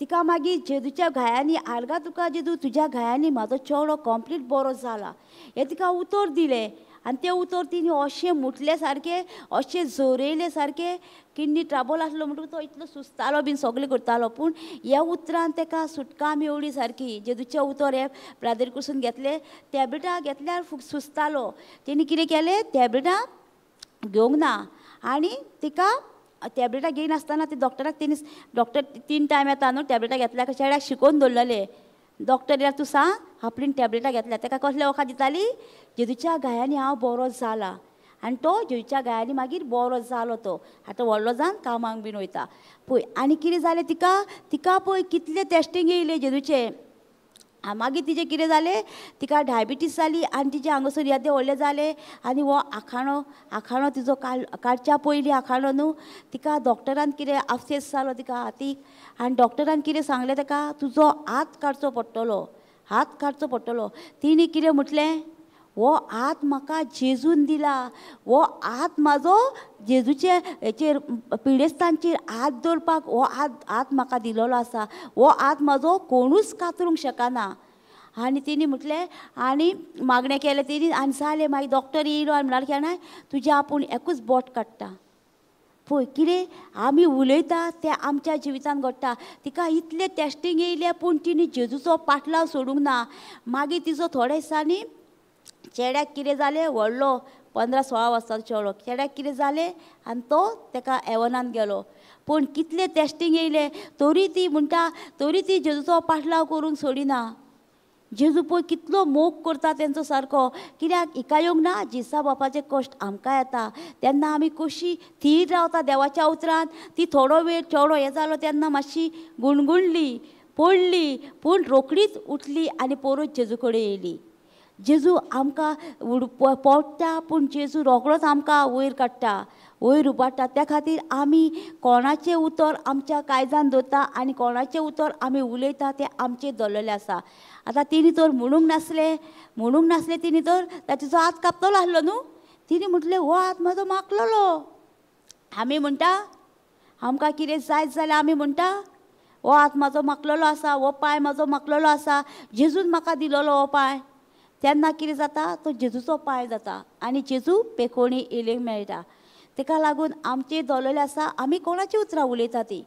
तिका मागीर जेजूच्या घायांनी आर्गां तुका जेजू, तुज्या घायांनी म्हाजो चेडो कंप्लीट बरो जाला हें तिका उतर दिलें. आनी तें उतर तिणें अशें म्हटलें सारकें, अशें जोरयलें सारकें. किडनी ट्रबल आसलो म्हणटकूच तो इतलो सुस्तालो बीन सगळें करतालो, पूण ह्या उतरान तेका सुटका मेवली सारकी. जेजूचें उतर हे ब्रादर कडसून घेतलें, टॅबलेटां घेतल्यार सुस्तालो. तेणी कितें केलें, टॅबलेटां घेवंक ना आनी तिका टॅबलेटां घेयनासतना ती डॉक्टराक तेणी, डॉक्टर 3 टायम येता न्हू, टॅबलेटां घेतल्यार चेड्याक शिकोवन दवरलेलें. डॉक्टर येल्यार तूं सांग आपलीन टॅबलेटां घेतल्या. तेका कसलें वखद दिताली, जेजूच्या घायांनी हांव बरो जाला. आनी तो जेजूच्या घायांनी मागीर बरो जालो. तो आतां व्हडलो जावन कामाक बीन वयता. पळय आनी कितें जालें तिका, तिका पळय कितलें टेस्टींग येयलें जेजूचें. मागीर तिजें कितें जालें, तिका डायबिटीज जाली आनी तिजें हांगासर येदें व्हडलें जालें. आनी हो आखाणो आखाणो तिजो काडच्या पयलीं आखाणो न्हू, तिका डॉक्टरान कितें आपसेस जालो तिका हातीक. आनी डॉक्टरान कितें सांगलें तेका, तुजो हात काडचो पडटलो, हात काडचो पडटलो. तिणें कितें म्हटलें, हो हात म्हाका जेजून दिला, हो हात म्हाजो जेजूचे हेचेर पिडेस्तांचेर हात दवरपाक हो हात हात म्हाका दिलेलो आसा, हो हात म्हाजो कोणूच कातरूंक शकना. आनी तिणें म्हटलें आनी मागणें केलें तिणें आनी जालें. मागीर डॉक्टर येयलो आनी म्हळ्यार केन्नाय तुजें आपूण एकूच बोट काडटा. पळय कितें आमी उलयता तें आमच्या जिवितान घडटा. तिका इतलें टेस्टींग येयलें पूण तिणें जेजूचो पाटलाव सोडूंक ना. मागीर तिजो थोड्या दिसांनी चेड्याक कितें जालें, व्हडलो 15-16 वर्सांचो चेडो. चेड्याक कितें जालें आनी तो तेका एवनान गेलो. पूण कितले टेस्टींग येयले तरी ती म्हणटा, तरी ती जेजूचो पाटलाव करूंक सोडिना. जेजू पळय कितलो मोग करता तेंचो सारको. कित्याक हिका येवंक ना जेसा बापाचे कश्ट आमकां येता तेन्ना आमी कशी थीर रावता देवाच्या उतरान. ती थोडो वेळ चेडो हें जालो तेन्ना मातशी गुणगुणली, पडली, पूण रोखडीच उठली आनी परत जेजू कडेन येयली. जेजू आमकां पोडटा पूण जेजू रोखडोच आमकां वयर काडटा, वयर उबारता. त्या खातीर आमी कोणाचें उतर आमच्या काळजान दवरता आनी कोणाचें उतर आमी उलयता तें आमचें दवरलेलें आसा. आतां तिणी तर म्हणूंक नासलें, म्हणूंक नासलें तिणी तर ताचो हात कापतलो आसलो न्हू. तिणी म्हटलें हो हात म्हजो मागलेलो. आमी म्हणटा आमकां कितें जायत जाल्यार आमी म्हणटा हो हात म्हाजो मागलेलो आसा, हो पांय म्हाजो मागलेलो आसा, जेजून म्हाका दिलोलो हो पांय. तेन्ना कितें जाता, तो जेजूचो पांय जाता आनी जेजू पेकोणी येयलेक मेळटा. तेका लागून आमचें दवरलेलें आसा आमी कोणाची उतरां उलयता ती.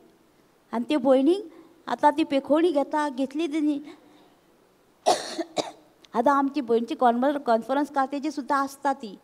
आनी ते भयणीक आतां ती पेखोणी घेता, घेतली तेणी. आतां आमची भयणीची कॉन्फरन्स कातेची सुद्दां आसता ती.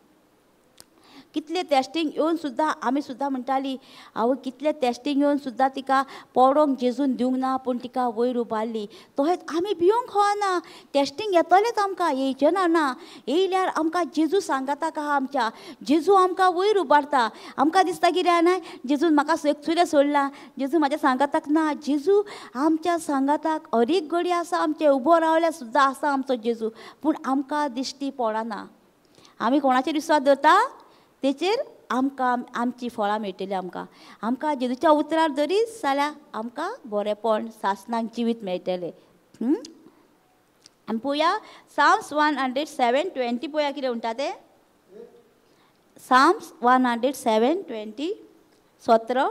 कितले टेस्टींग येवन सुद्दां आमी सुद्दां म्हणटाली आवय कितले टेस्टींग येवन सुद्दां तिका पोडोंक जेजून दिवंक ना, पूण तिका वयर उबारली. तशेंच आमी भिवंक खवना, टेस्टींग येतलेंच आमकां, येयचें ना ना. येयल्यार आमकां जेजू सांगाताक आहा आमच्या, जेजू आमकां वयर उबारता. आमकां दिसता कितें ना जेजून म्हाका एकसुरें सोडलां, जेजू म्हाज्या सांगाताक ना. जेजू आमच्या सांगाताक हर एक घडी आसा, आमचें उबो रावल्यार सुद्दां आसा आमचो जेजू, पूण आमकां दिश्टी पडना. आमी कोणाचेर विस्वास दवरता तेचेर आमकां आमची फळां मेळटलीं. आमकां आमकां जेजूच्या उतरार दरीत जाल्यार आमकां बरेंपण सासणाक जिवीत मेळटलें. आनी पळोवया Psalms 107:20 पळोवया कितें म्हणटा तें. Psalms 107:20 17.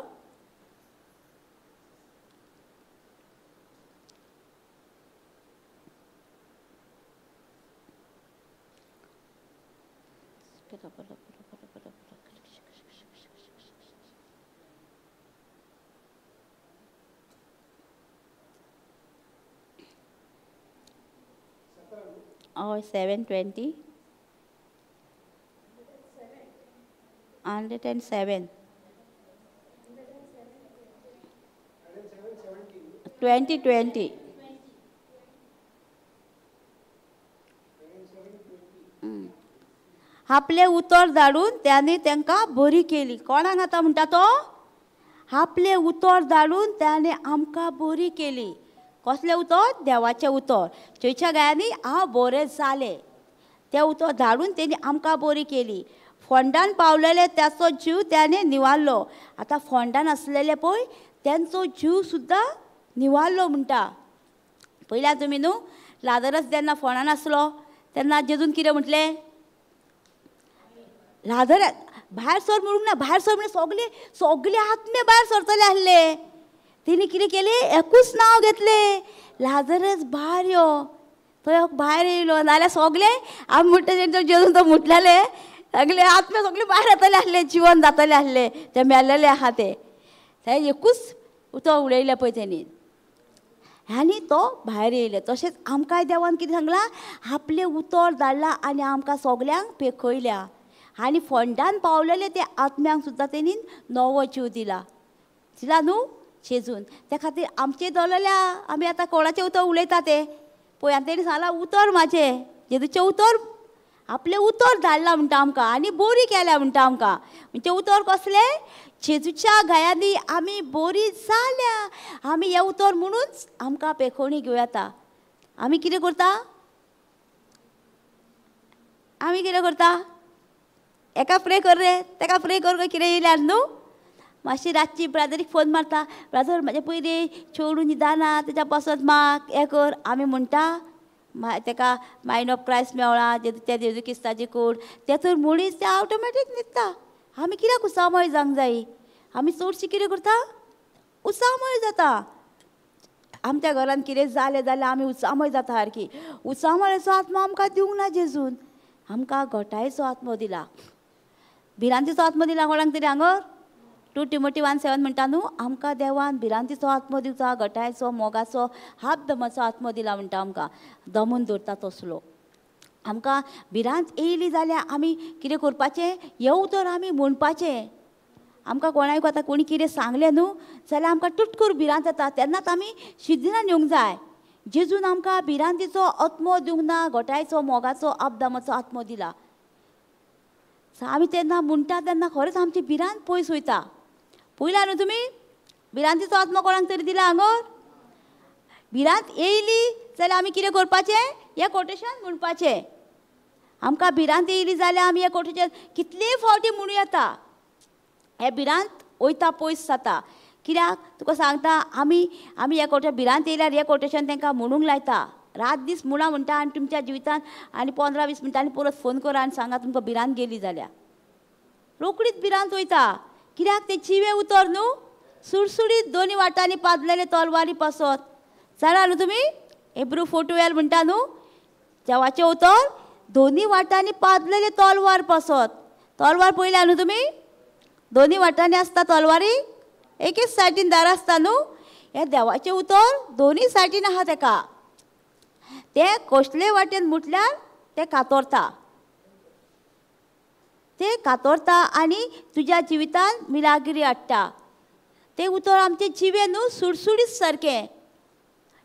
हय 7:20 107 20 20. आपलें उतर धाडून त्याने तांकां बरी केली. कोणाक आतां म्हणटा तो? आपलें उतर धाडून त्याने आमकां बरी केली. कसलें उतर? देवाचें उतर. चोयच्या गायांनी हांव बरें जालें, तें उतर धाडून तेणी आमकां बरी केली. फोंडान पावलेले ताचो जीव त्याने निवारलो. आतां फोंडान आसलेले पळय तेंचो जीव सुद्दां निवारलो म्हणटा. पयल्या तुमी न्हू लाजरस जेन्ना फोंडान आसलो तेन्ना जेजून कितें म्हटलें? लाजर भायर सर म्हणूंक ना, भायर सर म्हणजे सगळे सगळे आत्मे भायर सरतले आसले. तिणी कितें केलें? एकूच नांव घेतलें, लाजरस भायर यो. तो भायर येयलो नाजाल्यार सगळे आमी म्हणटा तेंचो जेजून तो म्हटलेले सगळे आत्मे सगळे भायर येतले आसले, जिवन जातले आसले, ते मेल्लेले आहा ते. एकूच उतर उलयलें पळय तेणी आनी तो भायर येयले. तशेंच आमकांय देवान कितें सांगलां? आपलें उतर धाडलां आनी आमकां सगल्यांक पेखयल्या आनी फोंडान पावलेले ते आत्म्यांक सुद्दां तेणी नवो जीव दिला, दिला न्हू जेजून. त्या खातीर आमचें दवरलेल्या आमी आतां कोणाचें उतर उलयता तें पळय. आनी तेणी सांगलां उतर म्हाजें, जेजूचें उतर, आपलें उतर धाडलां म्हणटा आमकां आनी बरी केल्या म्हणटा आमकां. म्हणजे उतर कसलें? जेजूच्या घायांनी आमी बरी जाल्या. आमी हें उतर म्हणून आमकां पेखोणी घेवं येता. आमी कितें करता? आमी कितें करता? एका प्रे कर रे, तेका प्रे कर कितें येयल्यार न्हू मातशी रातची ब्रादरीक फोन मारता, ब्रादर म्हाजें पयलीं चेडूं न्हिदना तेच्या पासत माग हें कर. आमी म्हणटा तेका मायंड ऑफ क्रायस्ट मेवळा, त्या जेजू क्रिस्ताची कूड, तें तर म्हणीच तें ऑटोमॅटीक न्हिदता. आमी कित्याक उसामय जावंक जाय? आमी चडशी कितें करता? उसामय जाता. आमच्या घरान कितें जालें जाल्यार आमी उचामय जाता सारकी. उचामळेचो आत्मो आमकां दिवंक ना जेजून, आमकां घटायेचो आत्मो दिला, भिरांतीचो आत्मो दिला कोणाक तरी हांगर. 2 Timothy 1:7 म्हणटा न्हू, आमकां देवान भिरांतीचो आत्मो दिवचो, घटायेचो, मोगाचो, हात दमाचो आत्मो दिला म्हणटा आमकां, दमून दवरता तसलो. आमकां भिरांत येयली जाल्यार आमी कितें करपाचें, हें उतर आमी म्हणपाचें. आमकां कोणाक आतां कोणी कितें सांगलें न्हू जाल्यार आमकां तुटकूर भिरांत येता, तेन्नाच आमी शिदिनान येवंक जाय. जेजून आमकां भिरांतीचो आत्मो दिवंक ना, गोठायचो मोगाचो आपदामाचो आत्मो दिला. आमी तेन्ना म्हणटा तेन्ना खरेंच आमची भिरांत पयस वयता. पयला न्हू तुमी भिरांतीचो आत्मो कोणाक तरी दिला हांगर? भिरांत येयली जाल्यार आमी कितें करपाचें, हें कोटेशन म्हणपाचें. आमकां भिरांत येयली जाल्यार आमी हें कोटेशन कितलेय फावटी म्हणूं येता, हें भिरांत वयता पयस जाता. कित्याक तुका सांगता, आमी आमी हे कोटे भिरांत येयल्यार हें कोटेशन तांकां म्हणूंक लायता, रात दीस म्हणा म्हणटा. आनी तुमच्या जिवितान आनी 15-20 मिनटांनी परत फोन करा आनी सांगा तुमकां भिरांत गेली जाल्यार रोकडीच भिरांत वयता. कित्याक तें जिवें उतर न्हू, सुडसुडीत दोनी वाटांनी पाजलेले तलवारी पासत. जाणा न्हू तुमी, हेब्रू 4:12 म्हणटा न्हू, देवाचें उतर दोनी वाटांनी पाजलेले तलवार पासत. तलवार पळयल्या न्हू तुमी, दोनी वाटांनी आसता तलवारी, एकेच सायडीन दार आसता न्हू. हें देवाचें उतर दोनी सायडीन आहा तेका, तें कसले वाटेन म्हटल्यार तें कातरता, तें कातरता आनी तुज्या जिवितान मिलागिरी हाडटा. तें उतर आमचें जिवें न्हू सुडसुडीत सारकें.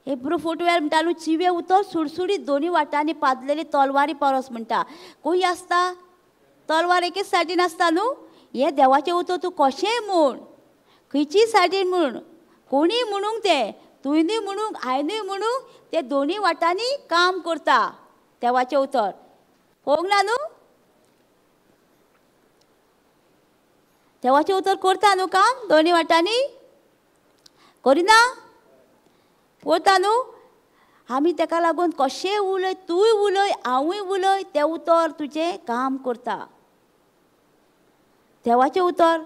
हेब्रू 4:12 म्हणटा न्हू, जिवें उतर सुडसुडीत दोनी वाटांनी पाजलेली तलवारी परस म्हणटा. खंय आसता तलवार, एकेच सायडीन आसता न्हू. हें देवाचें उतर तूं कशेंय म्हूण, खंयचीय सायडीन म्हूण, कोणीय म्हणूंक, तें तुयनूय म्हणूंक हांवेनूय म्हणूंक, तें दोनी वाटांनी काम करता देवाचें उतर. पळोवंक ना न्हू, देवाचें उतर करता न्हू काम दोनी वाटांनी, करिना करता न्हू. आमी तेका लागून कशेंय उलय, तूंय उलय हांवूय उलय, तें उतर तुजें काम करता. देवाचें उतर,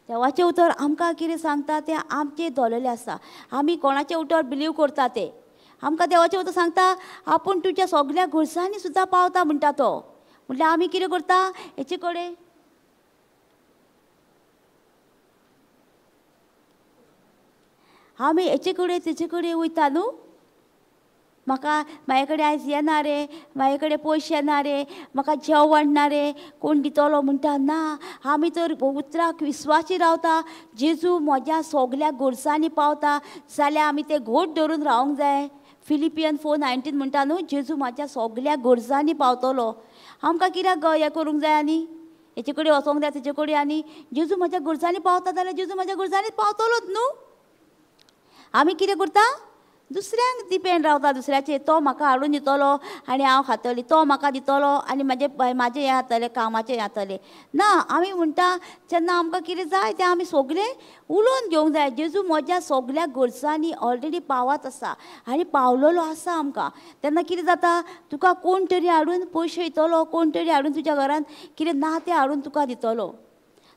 देवाचें उतर आमकां कितें सांगता तें आमचें दवरलेलें आसा. आमी कोणाचें उतर बिलीव करता तें आमकां देवाचें उतर सांगता. आपूण तुज्या सगल्या गरजांनी सुद्दां पावता म्हणटा तो. म्हटल्यार आमी कितें करता हेचे कडेन आमी हेचे कडेन तेचे कडेन वयता न्हू. म्हाका म्हाजे कडेन आयज येना रे, म्हाजे कडेन पयशे येना रे, म्हाका जेवण ना रे, कोण दितलो म्हणटा. ना, आमी तर उतराक विस्वासी रावता. जेजू म्हज्या सगल्या गरजांनी पावता जाल्यार आमी ते घट धरून रावंक जाय. फिलिपियन 4:19 म्हणटा न्हू, जेजू म्हज्या सगल्या गरजांनी पावतलो. आमकां कित्याक हें करूंक जाय आनी हेचे कडेन वचोंक जाय तेचे कडेन? आनी जेजू म्हज्या गरजांनी पावता जाल्यार जेजू म्हज्या गरजांनी पावतलोच न्हू. आमी कितें करता, दुसऱ्यांक डिपेंड रावता, दुसऱ्याचेर. तो म्हाका हाडून दितलो आनी हांव खातली, तो म्हाका दितलो आनी म्हाजें म्हाजें हें जातलें, कामाचें हें जातलें. ना, आमी म्हणटा जेन्ना आमकां कितें जाय तें आमी सगलें उलोवन घेवंक जाय. जेजू म्हज्या सगल्या गरजांनी ऑलरेडी पावत आसा आनी पावलेलो आसा आमकां. तेन्ना कितें जाता, तुका कोण तरी हाडून पयशे दितलो, कोण तरी हाडून तुज्या घरान कितें ना तें हाडून तुका दितलो.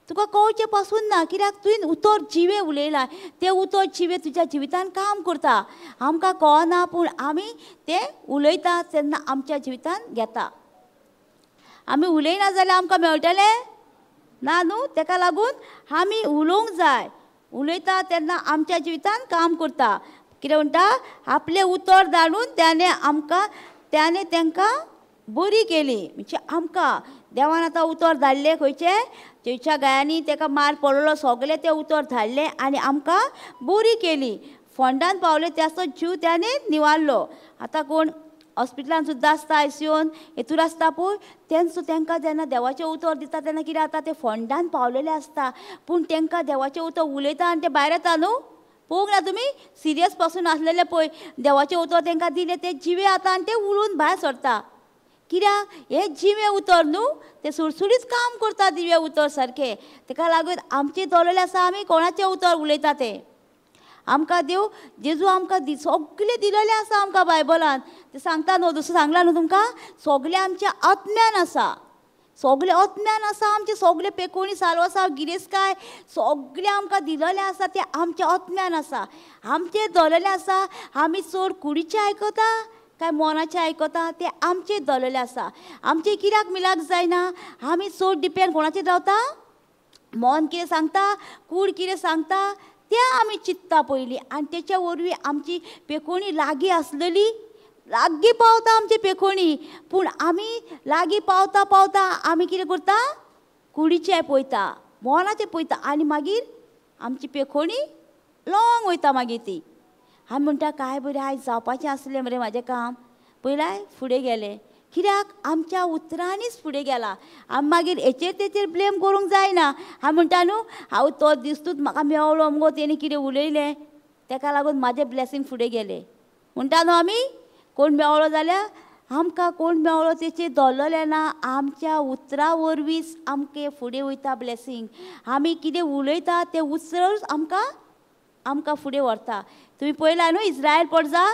तुका कळचें पासून ना, कित्याक तुवें उतर जिवें उलयलां, तें उतर जिवें तुज्या जिवितान काम करता. आमकां कळना पूण आमी तें उलयता तेन्ना आमच्या जिवितान घेता. आमी उलयना जाल्यार आमकां मेळटलें ना न्हू. तेका लागून आमी उलोवंक जाय. उलयता तेन्ना आमच्या जिवितान काम करता. कितें म्हणटा, आपलें उतर धाडून त्याने आमकां त्याने तांकां बरी केली. म्हणजे आमकां देवान आतां उतर धाडलें खंयचें, थंयच्या गायांनी ताका मार पडलो, सगलें तें उतर धाडलें आनी आमकां बरी केली. फोंडान पावले त्याचो जीव त्याने निवारलो. आतां कोण हॉस्पिटलान सुद्दां आसता, आयसीयून हेतूर आसता पळय, तेंचो तांकां जेन्ना देवाचें उतर दिता तेन्ना कितें जाता, ते फोंडान पावलेले आसता पूण तांकां देवाचें उतर उलयता आनी ते भायर येता न्हू. पळोवंक ना तुमी, सिरियस पासून आसलेले पळय देवाचें उतर तांकां दिलें, ते जिवे जाता आनी ते उलोवन भायर सरता. कित्याक हें जिवें उतर न्हू, तें सुडसुडीत काम करता दिवें उतर सारकें. तेका लागून आमचें दवरलेलें आसा आमी कोणाचें उतर उलयता तें. आमकां देव जेजू आमकां सगळें दिलेलें आसा आमकां बायबलान. तें सांगता न्हू, दुसरें सांगलां न्हू तुमकां, सगळें आमचें आत्म्यान आसा, सगळें आत्म्यान आसा आमचें, सगळें पेकोणी सालव आसा, गिरेस्तकाय सगळें आमकां दिलेलें आसा, तें आमचें आत्म्यान आसा, आमचें दवरलेलें आसा. आमी चड कुडीचें आयकता काय मनाचें आयकता तें आमचें दवरलेलें आसा. आमचें कित्याक मिलाक जायना, आमी चड डिपेंड कोणाचेर रावता, मन कितें सांगता, कूड कितें सांगता तें आमी चिंतता पयलीं, आनी तेच्या वरवीं आमची पेकोणी लागीं आसलेली लागीं पावता आमची पेखोणी, पूण आमी लागीं पावता पावता आमी कितें करता, कुडीचें पळयता, मनाचें पळयता आनी मागीर आमची पेखोणी लाँग वयता. मागीर ती आमी म्हणटा काय बरें आयज जावपाचें आसलें मरे म्हाजें काम, पयलाय फुडें गेलें. कित्याक आमच्या उतरांनीच फुडें गेला. आमी मागीर हेचेर तेचेर ब्लेम करूंक जायना. आमी म्हणटा न्हू हांव तो दिस्तूच म्हाका मेवलो मुगो, तेणी कितें उलयलें तेका लागून म्हाजें ब्लेसींग फुडें गेलें म्हणटा न्हू. आमी कोण मेवलो जाल्यार आमकां कोण मेवलो तेचेर दवरलें ना, आमच्या उतरां वरवींच आमचें फुडें वयता ब्लेसींग. आमी कितें उलयता तें उतरूच आमकां आमकां फुडें व्हरता. तुमी पळयला न्हू इस्रायल पोरजा,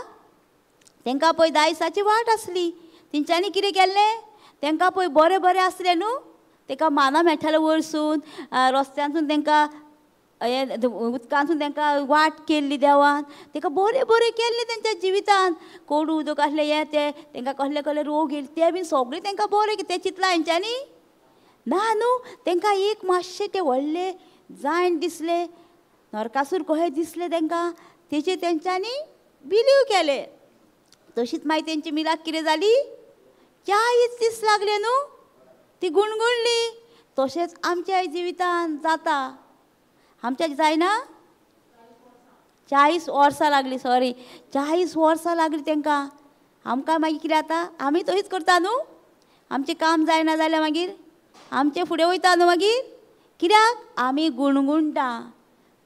तांकां पळय दायसाची वाट आसली, तेंच्यांनी कितें केल्लें, तांकां पळय बरें बरें आसलें न्हू, तांकां माना मेळटालें वयरसून रस्त्यांतसून, तांकां हें उदकांतसून तांकां वाट केल्ली देवान, तांकां बरें बरें केल्लें तेंच्या जिवितान. कोडू उदक आसलें हें तें, तांकां कसले कसले रोग येयले ते बीन सगळें तांकां बरें तें चिंतलां हेंच्यांनी ना न्हू. तांकां एक मातशें तें व्हडलें जायण दिसलें, नरकासूर कशें दिसलें तांकां, तेचेर तेंच्यांनी बिलीव केलें. तशीच मागीर तेंची मिलाक कितें जाली, 40 दीस लागले न्हू, ती गुणगुणली. तशेंच आमच्या जिवितान जाता, आमच्या जायना. 40 वर्सां लागली, सॉरी 40 वर्सां लागली तांकां. आमकां मागीर कितें जाता, आमी तशीच करता न्हू, आमचें काम जायना जाल्यार मागीर आमचें फुडें वयता न्हू. मागीर कित्याक आमी गुणगुणटा,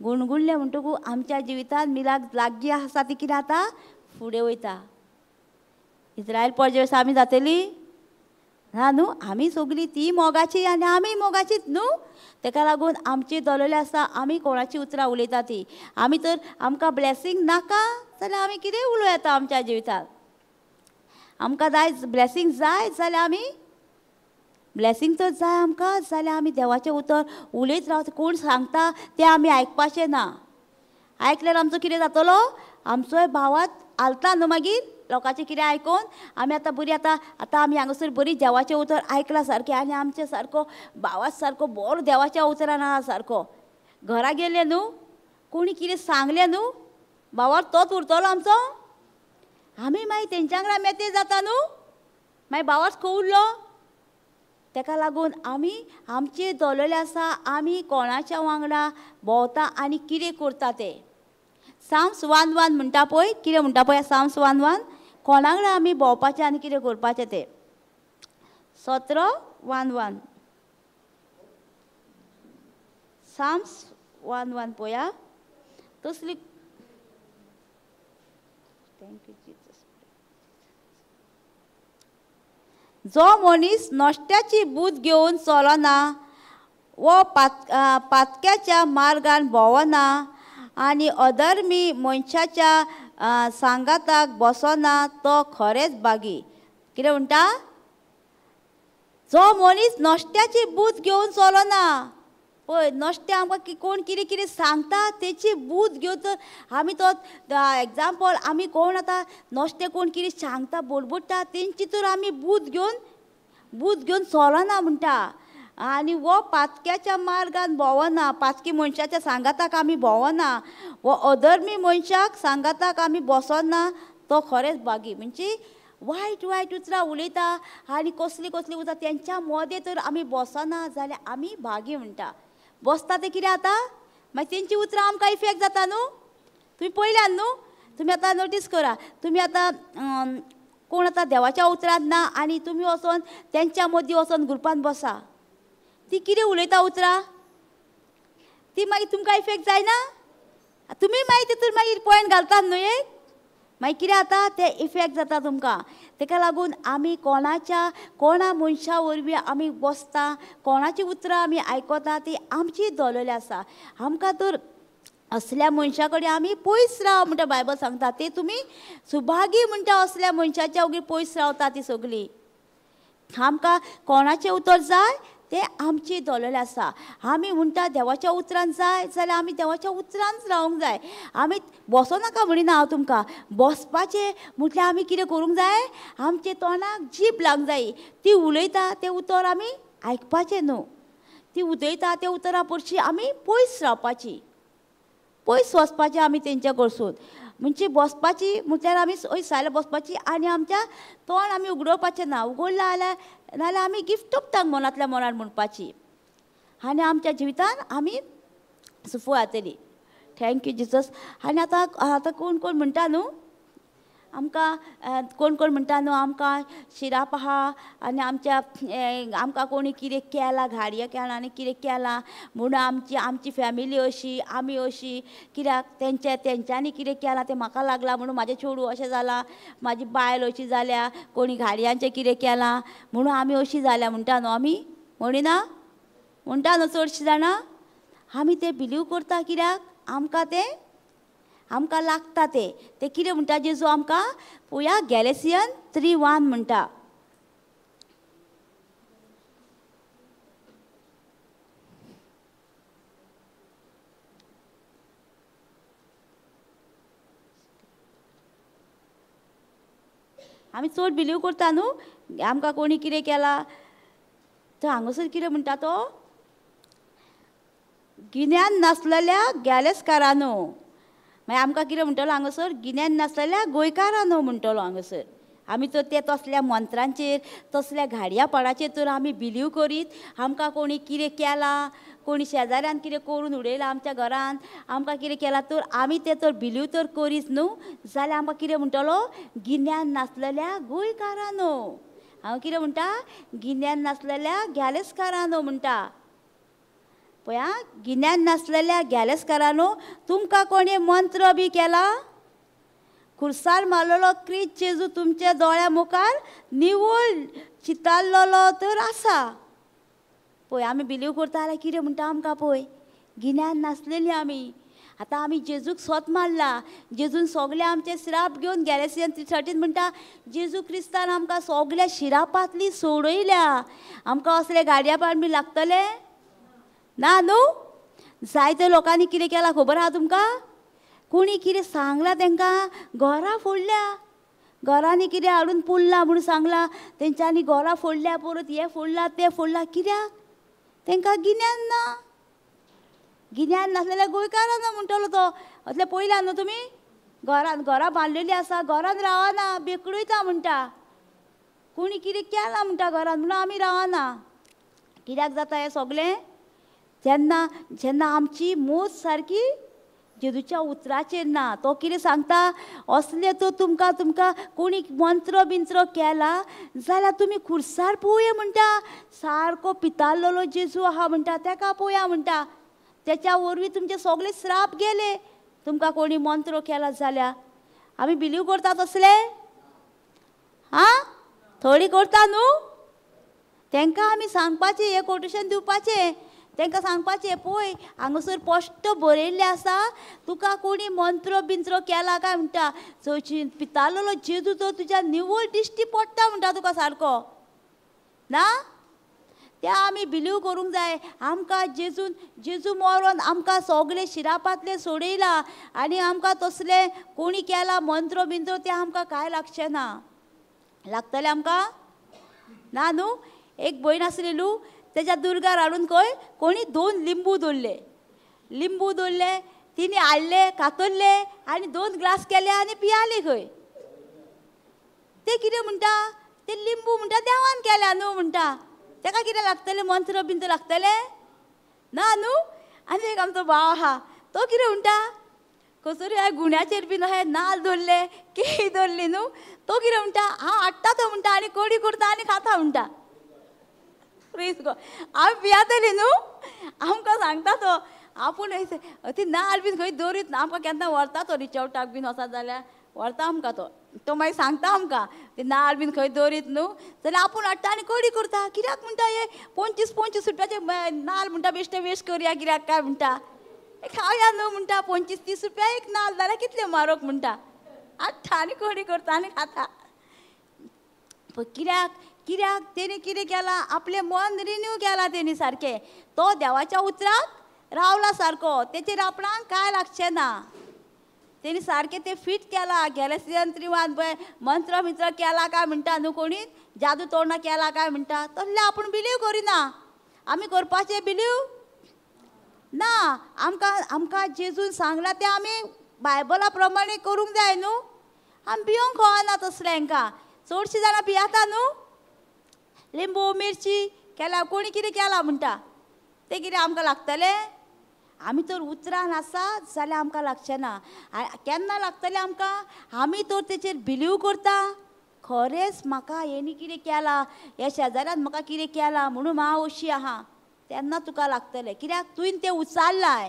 गुणगुणलें म्हणटकूच आमच्या जिवितान मिलाक लागीं आसा ती कितें जाता, फुडें वयता. इस्रायल पोरजे वेळार आमी जातली ना न्हू, आमी सगळीं ती मोगाची आनी आमी मोगाचीच न्हू. तेका लागून आमची दवरलेली आसा आमी कोणाची उतरां उलयता ती. आमी तर आमकां ब्लेसींग नाका जाल्यार आमी कितें उलोवं येता आमच्या जिवितांत. आमकां जाय ब्लेसींग जाय जाल्यार आमी ब्लेसींग तर जाय आमकां जाल्यार आमी देवाचें उतर उलयत रावता. कोण सांगता तें आमी आयकपाचें ना, आयकल्यार आमचो कितें जातलो, आमचोय भावात हालता न्हू. मागीर लोकांचें कितें आयकोन आमी आतां बरी आतां आतां आमी हांगासर बरी देवाचें उतर आयकलां सारकें आनी आमचें सारको भावाच सारको बरो देवाच्या उतरान आहा सारको. घरा गेले न्हू, कोणी कितें सांगलें न्हू, भावार तोच उरतलो आमचो. आमी मागीर तेंच्या वांगडा मेते जाता न्हू, मागीर भावाच खंय उरलो. तेका लागून आमी आमचें दवरलेलें आसा आमी कोणाच्या वांगडा भोंवता आनी कितें करता तें. साम्स 1:1 म्हणटा पळय, कितें म्हणटा पळय साम्स 1:1, कोणा वांगडा आमी भोंवपाचें आनी कितें करपाचें तें. 17:1, साम्स 1:1 पळया तसली. Thank you Jesus. जो मनीस नश्ट्याची बूद घेवन चलना वो पातक्याच्या मार्गान भोंवना आनी अधर्मी मनशाच्या सांगाताक बसना तो खरेंच बागी. कितें म्हणटा, जो मनीस नश्ट्याची बूद घेवन चलना. पळय नश्टें आमकां कोण कितें कितें सांगता तेची बूद घेवन तर आमी तो एग्जाम्पल आमी कोण आतां नश्टें कोण कितें सांगता बोडबोडटा तेंची तर आमी बूद घेवन चलना म्हणटा. आनी वो पातक्याच्या मार्गान भोंवना, पातकी मनशाच्या सांगाताक आमी भोंवना, वो अधर्मी मनशाक सांगाताक आमी बसना तो खरेंच बागी. म्हणजे वायट वायट उतरां उलयता आनी कसली कसली उतरां तेंच्या मदें तर आमी बसना जाल्यार आमी भागी म्हणटा. बसता तें कितें जाता, मागीर तेंची उतरां आमकां इफेक्ट जाता न्हू. तुमी पळयल्यात न्हू, तुमी आतां नोटीस करा, तुमी आतां कोण आतां देवाच्या उतरांत ना आनी तुमी वचोन तेंच्या मदीं वचोन ग्रुपान बसा, ती कितें उलयता उतरां ती मागीर तुमकां इफेक्ट जायना, तुमी मागीर तितून मागीर पॉयंट घालतात न्हू एक, मागीर कितें जाता तें इफेक्ट जाता तुमकां. तेका लागून आमी कोणाच्या कोणा मनशा वरवीं आमी बसता, कोणाची उतरां आमी आयकता ती आमची दवरलेली आसा. आमकां तर असल्या मनशा कडेन आमी पयस राव म्हणटा बायबल सांगता, ते तुमी सुभागी म्हणटा असल्या मनशाच्या वगीर पयस रावता ती सगळीं. आमकां कोणाचें उतर जाय तें आमचें दवरलेलें आसा. आमी म्हणटा देवाच्या उतरान जाय जाल्यार आमी देवाच्या उतरानच रावंक जाय. आमी बसो नाका म्हणिना हांव तुमकां, बसपाचें म्हटल्यार आमी कितें करूंक जाय, आमचे तोंडाक जीब लागूंक जाय, ती उलयता तें उतर आमी आयकपाचें न्हू, ती उलयता त्या उतरा परशी आमी पयस रावपाची, पयस वचपाचें आमी तेंच्या कडसून. म्हणजे बसपाची म्हटल्यार आमी हय सायला बसपाची आनी आमच्या तोंड आमी उगडोवपाचें ना, उगडलां जाल्यार नाल्यार आमी गिफ्ट तोपता मनांतल्या मनान म्हणपाची आनी आमच्या जिवितान आमी सुफळ जातली. Thank you Jesus. आनी आतां आतां कोण कोण म्हणटा न्हू आमकां, कोण कोण म्हणटा न्हू आमकां शिराप आहा आनी आमच्या आमकां कोणी कितें केलां, घाडये केलां आनी कितें केलां म्हणून आमची आमची फॅमिली अशी आमी अशी, कित्याक तेंच्यांनी कितें केलां तें म्हाका लागलां म्हणून म्हाजें चेडूं अशें जालां, म्हाजी बायल अशी जाल्या, कोणी घाडयांचें कितें केलां म्हणून आमी अशी जाल्या म्हणटा न्हू आमी, म्हणिना म्हणटा न्हू चडशीं जाणां आमी तें बिलीव करता कित्याक आमकां तें आमकां लागता तें. तें कितें म्हणटा जेजू आमकां पळोवया गॅलेसियन 3:1 म्हणटा. आमी चड बिलीव करता न्हू आमकां कोणी कितें केलां तर हांगासर कितें म्हणटा तो, गिन्यान नासलेल्या गॅलेसकारानो. मागीर आमकां कितें म्हणटलो हांगासर, गिन्यान नासलेल्या गोंयकारानो म्हणटलो हांगासर. आमी तर ते तसल्या मंत्रांचेर तसल्या घाडया पाडाचेर तर आमी बिलीव करीत आमकां कोणी कितें केलां, कोणी शेजाऱ्यान कितें करून उडयलां आमच्या घरान, आमकां कितें केलां तर आमी तें तर बिलीव तर करीत न्हू जाल्यार आमकां कितें म्हणटलो, गिन्यान नासलेल्या गोंयकारानो. हांव कितें म्हणटा, गिन्यान नासलेल्या गॅलेसकारानो म्हणटा. पळया, गिन्यान नासलेल्या गॅलेसकारानो तुमकां कोणी मंत्र बी केला, खुर्सार मारलेलो क्रिस्त जेजू तुमच्या दोळ्या मुखार निवळ चितारलेलो तर आसा. पळय आमी बिलीव करता जाल्यार कितें म्हणटा आमकां, पळय गिन्यान नासलेली आमी. आतां आमी जेजूक सोत मारला, जेजून सगळे आमचे श्राप घेवन गॅलेसियन 3:13 म्हणटा जेजू क्रिस्तान आमकां सगळ्या शिरापांतली सोडयल्या. आमकां असले गाडया पाड बी लागतले ना न्हू. जायते लोकांनी कितें केलां खबर आहा तुमकां, कोणी कितें सांगलां तांकां घरां फोडल्या, घरांनी कितें हाडून पुरलां म्हणून सांगलां तेंच्यांनी, घरां फोडल्या परत हें फोडलां तें फोडलां, कित्याक तांकां गिन्यान ना. गिन्यान नासलेल्या गोंयकारां म्हणटलो तो. असलें पळयलां न्हू तुमी, घरान घरां बांदलेलीं आसा, घरान रावना बेकडयता म्हणटा, कोणी कितें केलां म्हणटा घरान म्हणून आमी रावना. कित्याक जाता हें सगळें, जेन्ना जेन्ना आमची मोज सारकी जेजूच्या उतराचेर ना. तो कितें सांगता, असलें तर तुमकां तुमकां कोणी मंत्र बिंत्र केला जाल्यार तुमी खुर्सार पळोवया म्हणटा, सारको पितारलेलो जेजू आहा म्हणटा, तेका पळोवया म्हणटा, तेच्या वरवीं तुमचे सगळे श्राप गेले. तुमकां कोणी मंत्र केला जाल्यार आमी बिलीव करता तसले, आं थोडी करता न्हू. तांकां आमी सांगपाचें, हें कोटेशन दिवपाचें, तांकां सांगपाचें पळय हांगासर स्पश्ट बरयल्लें आसा, तुका कोणी मंत्र बिंत्र केला काय म्हणटा, चवची पितारलेलो जेजू तो तुज्या निवळ दिश्टी पडटा म्हणटा तुका सारको ना. त्या आमी बिलीव करूंक जाय. आमकां जेजून जेजू मरोन आमकां सगळे शिरापांतले सोडयला आनी आमकां तसले कोणी केला मंत्र बिंत्र तें आमकां कांय लागचें ना. लागतलें आमकां ना न्हू. एक भयण आसली न्हू, तेज्या दुर्गार हाडून खंय कोणी 2 लिंबू दवरले, लिंबू दवरले, तिणी हाडले कातरले आनी 2 ग्लास केले आनी पियाले खंय. ते कितें म्हणटा, ते लिंबू म्हणटा देवान केल्या न्हू म्हणटा, तेका कितें लागतलें मंत्र बिंत्र लागतलें ना न्हू. आनी एक आमचो भाव आहा तो कितें म्हणटा, कसरी हांवें गुण्याचेर बीन अशें नाल दवरले केळी दवरली न्हू, तो कितें म्हणटा हांव हाडटा तो म्हणटा आनी कोडी करता आनी खाता म्हणटा. आमी पियातली न्हू, आमकां सांगता तो आपूण ती नाल बीन खंय दवरीत ना, आमकां केन्ना व्हरता तो रिचवटाक बीन वचत जाल्यार व्हरता आमकां तो, तो मागीर सांगता आमकां ती नाल बीन खंय दवरीत न्हू जाल्यार आपूण हाडटा आनी कडी करता. कित्याक म्हणटा हे 25 25 रुपयाचे नाल म्हणटा बेश्टे वेस्ट करया कित्याक काय म्हणटा, खावया न्हू म्हणटा, 25-30 रुपया एक नाल जाल्यार कितले म्हारग म्हणटा, हाडटा आनी कडी करता आनी खाता. कित्याक कित्याक तेणी कितें केलां, आपलें मन रिन्यू केलां तेणी सारकें, तो देवाच्या उतराक रावला सारको, तेचेर आपणाक कांय लागचें ना. तेणी सारकें तें फीट केलां. गॅलेसियन 3:1 पळय मंत्र मित्र केला काय म्हणटा न्हू, कोणी जादू तोंडा केला काय म्हणटा, तसलें आपूण बिलीव करिना. आमी करपाचें बिलीव ना. आमकां आमकां जेजून सांगलां तें आमी बायबला प्रमाणे करूंक जाय न्हू. आमी भियोंक कळना तसलें हांकां. चडशीं जाणां भियेता न्हू, लिंबू मिरची केला कोणी कितें केलां म्हणटा तें कितें आमकां लागतलें? आमी तर उतरान आसा जाल्यार आमकां लागचें ना. केन्ना लागतलें आमकां? आमी तर तेचेर बिलीव करता, खरेंच म्हाका हेणी कितें केलां, ह्या शेजाऱ्यान म्हाका कितें केलां म्हणून हांव अशी आहा, तेन्ना तुका लागतलें. कित्याक तुवें तें उचारलां.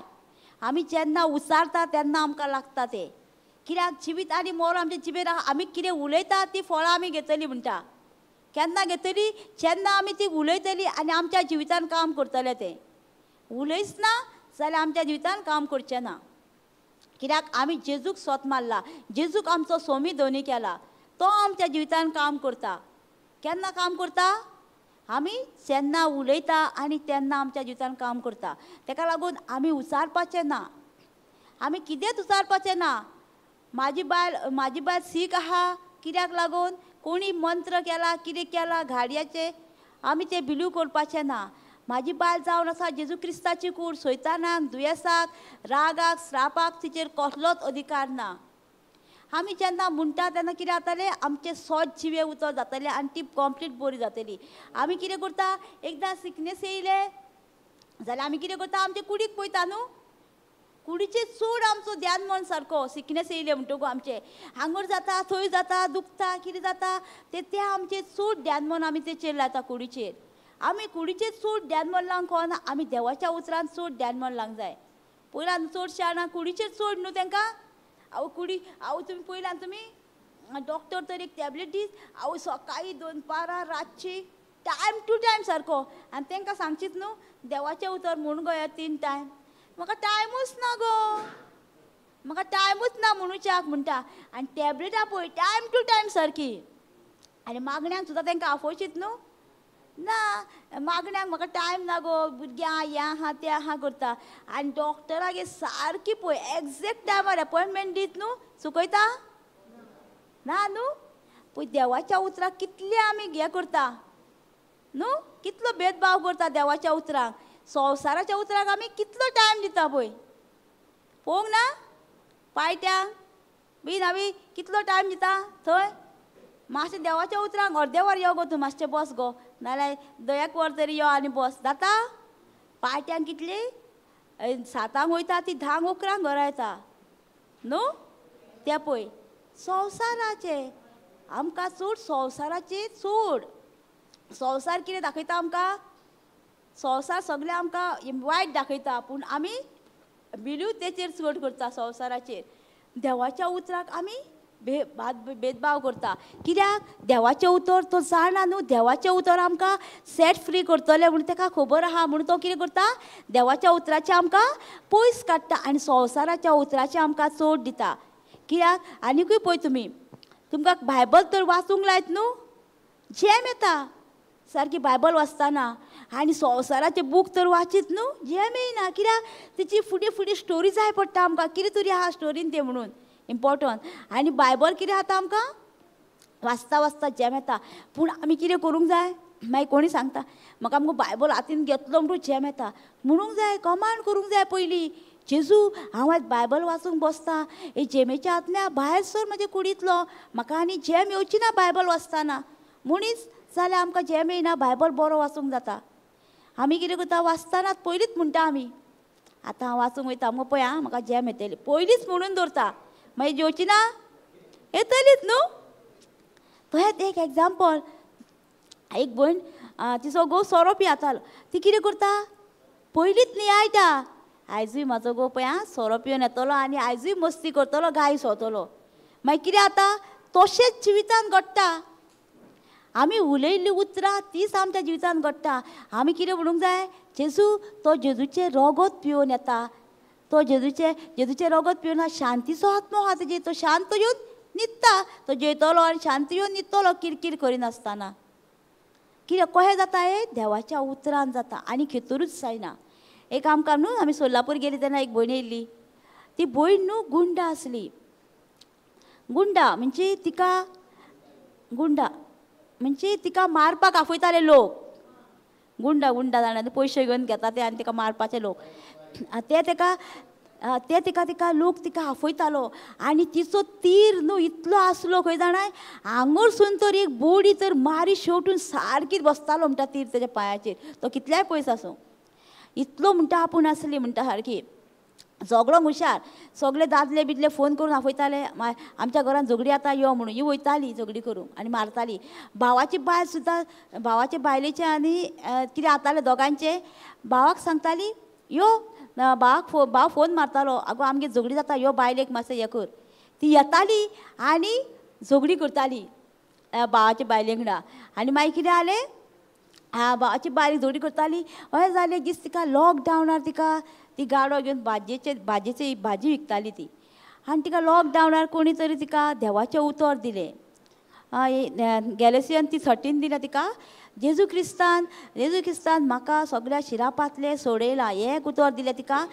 आमी जेन्ना उचारता तेन्ना आमकां लागता तें. कित्याक जिवीत आनी मोर आमच्या जिबेर आहा. आमी कितें उलयता ती फळां आमी घेतली म्हणटा. केन्ना घेतली? जेन्ना आमी ती उलयतली आनी आमच्या जिवितान काम करतलें. तें उलयच ना जाल्यार आमच्या जिवितान काम करचें ना. कित्याक आमी जेजूक सोत मारला, जेजूक आमचो सोमी धनी केला, तो आमच्या जिवितान काम करता. केन्ना काम करता? आमी जेन्ना उलयता आनी तेन्ना आमच्या जिवितान काम करता. तेका लागून आमी उचारपाचें ना, आमी कितेंच उचारपाचें ना. म्हाजी बायल सीख आहा, कित्याक लागून कोणी मंत्र केला कितें केला घाडयाचें आमी तें बिलीव करपाचें ना. म्हाजी बायल जावन आसा जेजू क्रिस्ताची कूड, सैतानाक, दुयेंसाक, रागाक, श्रापाक तिचेर कसलोच अधिकार ना. आमी जेन्ना म्हणटा तेन्ना कितें जातलें? आमचें सोत जिवे उतर जातलें आनी ती कंप्लीट बरी जातली. आमी कितें करता, एकदां सिकनेस येयलें जाल्यार आमी कितें करता, आमचे कुडीक पळयता न्हू, कुडीचेर चड आमचो ध्यान मन सारको. सिकनेस येयलें म्हणटकूच आमचें हांगर जाता, थंय जाता, दुखता, कितें जाता तें तें आमचें चड ध्यान मन आमी तेचेर लायता कुडीचेर. आमी कुडीचेर चड ध्यान मन लावंक कळना, आमी देवाच्या उतरान चड ध्यान मन लावंक जाय. पयल्यान चडशे जाणां कुडीचेर चड न्हू तांकां. आवय कुडी, आवय तुमी पयल्यान तुमी डॉक्टर तर एक टॅबलेट दीत, आवय सकाळीं दनपारां रातची टायम टू टायम सारको. आनी तांकां सांगचीत न्हू देवाचें उतर म्हूण गो 3 टायम, म्हाका टायमूच ना गो, म्हाका टायमूच ना म्हणूच्याक म्हणटा. आनी टॅबलेटां पळय टायम टू टायम सारकी. आनी मागण्यांक सुद्दां तांकां आफोवचीत न्हू, ना मागण्यांक म्हाका टायम ना गो, भुरग्यां हें आहा तें आहा करता. आनी डॉक्टरागेर सारकी पळय एग्जॅक्ट टायमार एपॉयंटमेंट दीत न्हू, चुकयता ना न्हू. पळय देवाच्या उतराक कितले आमी हें करता न्हू, कितलो भेदभाव करता देवाच्या उतराक. संवसाराच्या उतराक आमी कितलो टायम दिता पळय, पळोवंक ना पायट्यांक बीन आमी कितलो टायम दिता थंय. मातशें देवाच्या उतरांक अर्दें वर यो गो तूं, मातशें बस गो, नाल्यार 10 वर तरी यो आनी बस जाता. पार्ट्यांक कितली 7 वयता ती 10 11 घरा येता न्हू. तें पळय संवसाराचें आमकां चड, संवसाराचें चड. संवसार कितें दाखयता आमकां? संवसार सगळें आमकां वायट दाखयता, पूण आमी बिलीव तेचेर चड करता संवसाराचेर. देवाच्या उतराक आमी भेदभाव करता. कित्याक देवाचें उतर तो जाणा न्हू, देवाचें उतर आमकां सेट फ्री करतलें म्हूण ताका खबर आहा, म्हूण तो कितें करता, देवाच्या उतराचें आमकां पयस काडटा आनी संवसाराच्या उतराचें आमकां चड दिता. कित्याक आनिकूय पळय तुमी, तुमकां बायबल तर वाचूंक लायत न्हू, झेम येता सारकी बायबल वाचतना. आनी संवसाराचें बूक तर वाचीत न्हू, झेम येयना. कित्याक तिची फुडें फुडें स्टोरी जाय पडटा आमकां, कितें तरी आहा स्टोरीन तें म्हणून इम्पॉर्टंट. आनी बायबल कितें जाता आमकां वाचता वाचता झेम येता. पूण आमी कितें करूंक जाय, मागीर कोणी सांगता म्हाका आमकां बायबल हातीन घेतलो म्हणटकूच झेम येता, म्हणूंक जाय, कमांड करूंक जाय पयलीं, जेजू हांव आयज बायबल वाचूंक बसता, हे झेमेच्या आत्म्या भायर सर म्हजे कुडींतलो, म्हाका आनी झेम येवची ना बायबल वाचतना. म्हणीच जाल्यार आमकां झेम येयना, बायबल बरो वाचूंक जाता. आमी कितें करता, वाचतनाच पयलींच म्हणटा आमी, आतां हांव वाचूंक वयता मगो पळय आं म्हाका झेम येतली, पयलींच म्हणून दवरता, मागीर जेवची ना येतलीच न्हू. पळयात एक एग्जाम्पल, एक भयण तिचो घोव सोरो पियेतालो, ती कितें करता, पयलींच नियाळटा, आयजूय म्हाजो घोव पळय आं सोरो पिवन येतलो आनी आयजूय मस्ती करतलो, गाय सोतलो. मागीर कितें जाता, तशेंच जिवितान घडटा. आमी उलयल्लीं उतरां तीच आमच्या जिवितान घडटा. आमी कितें म्हणूंक जाय, जेजू तो जेजूचें रगत पिवन येता, तो जेजूचें रगत पिवन शांतीचो आत्मो आहा तेजेर, तो शांत येवन न्हिदता, तो जेयतलो आनी शांत येवन न्हिदतलो किरकीर करिनासतना. कितें कशें जाता हें देवाच्या उतरान जाता आनी खेतूरूच जायना. एक आमकां न्हू आमी सोलापूर गेली तेन्ना एक भयण येयल्ली, ती भयण न्हू गुंडा आसली. गुंडा म्हणजे तिका, गुंडा म्हणजे तिका मारपाक आफयताले लोक, गुंडा गुंडा जाणा पयशे घेवन घेता ते आनी तिका मारपाचे लोक. ते तेका ते तिका तिका लोक तिका आफयतालो आनी तिचो तीर न्हू इतलो आसलो खंय जाणाय हांगोरसून तर एक बोडी तर मारी शेवटून सारकी बसतालो म्हणटा तीर तेज्या पांयाचेर, तो कितल्याय पयस आसूं इतलो म्हणटा आपूण आसली म्हणटा सारकी सगळो हुशार. सगळे दादले बिदले फोन करून आफयताले, आमच्या घरान झगडी आतां यो म्हणून. ही वयताली झगडी करूंक आनी मारताली. भावाची बायल सुद्दां, भावाचे बायलेचे आनी कितें जातालें दोगांयचें, भावाक सांगताली यो, भावाक भाव फोन मारतालो, आगो आमगे झगडी जाता यो बायलेक मातशें हें कर. ती येताली आनी झगडी करताली भावाच्या बायले वांगडा. आनी मागीर कितें जालें, भावाची बायल झगडी करताली. अशें जालें दीस तिका लॉकडावनार तिका ती गाडो घेवन भाजयेचे भाजयेची भाजी विकताली ती. आनी तिका लॉकडावनार कोणी तरी तिका देवाचें उतर दिलें, गॅलेसियन ती 13 दिलें तिका, जेजू क्रिस्तान जेजू क्रिस्तान म्हाका सगळ्या शिरापांतलें सोडयला एक उतर दिलें तिका.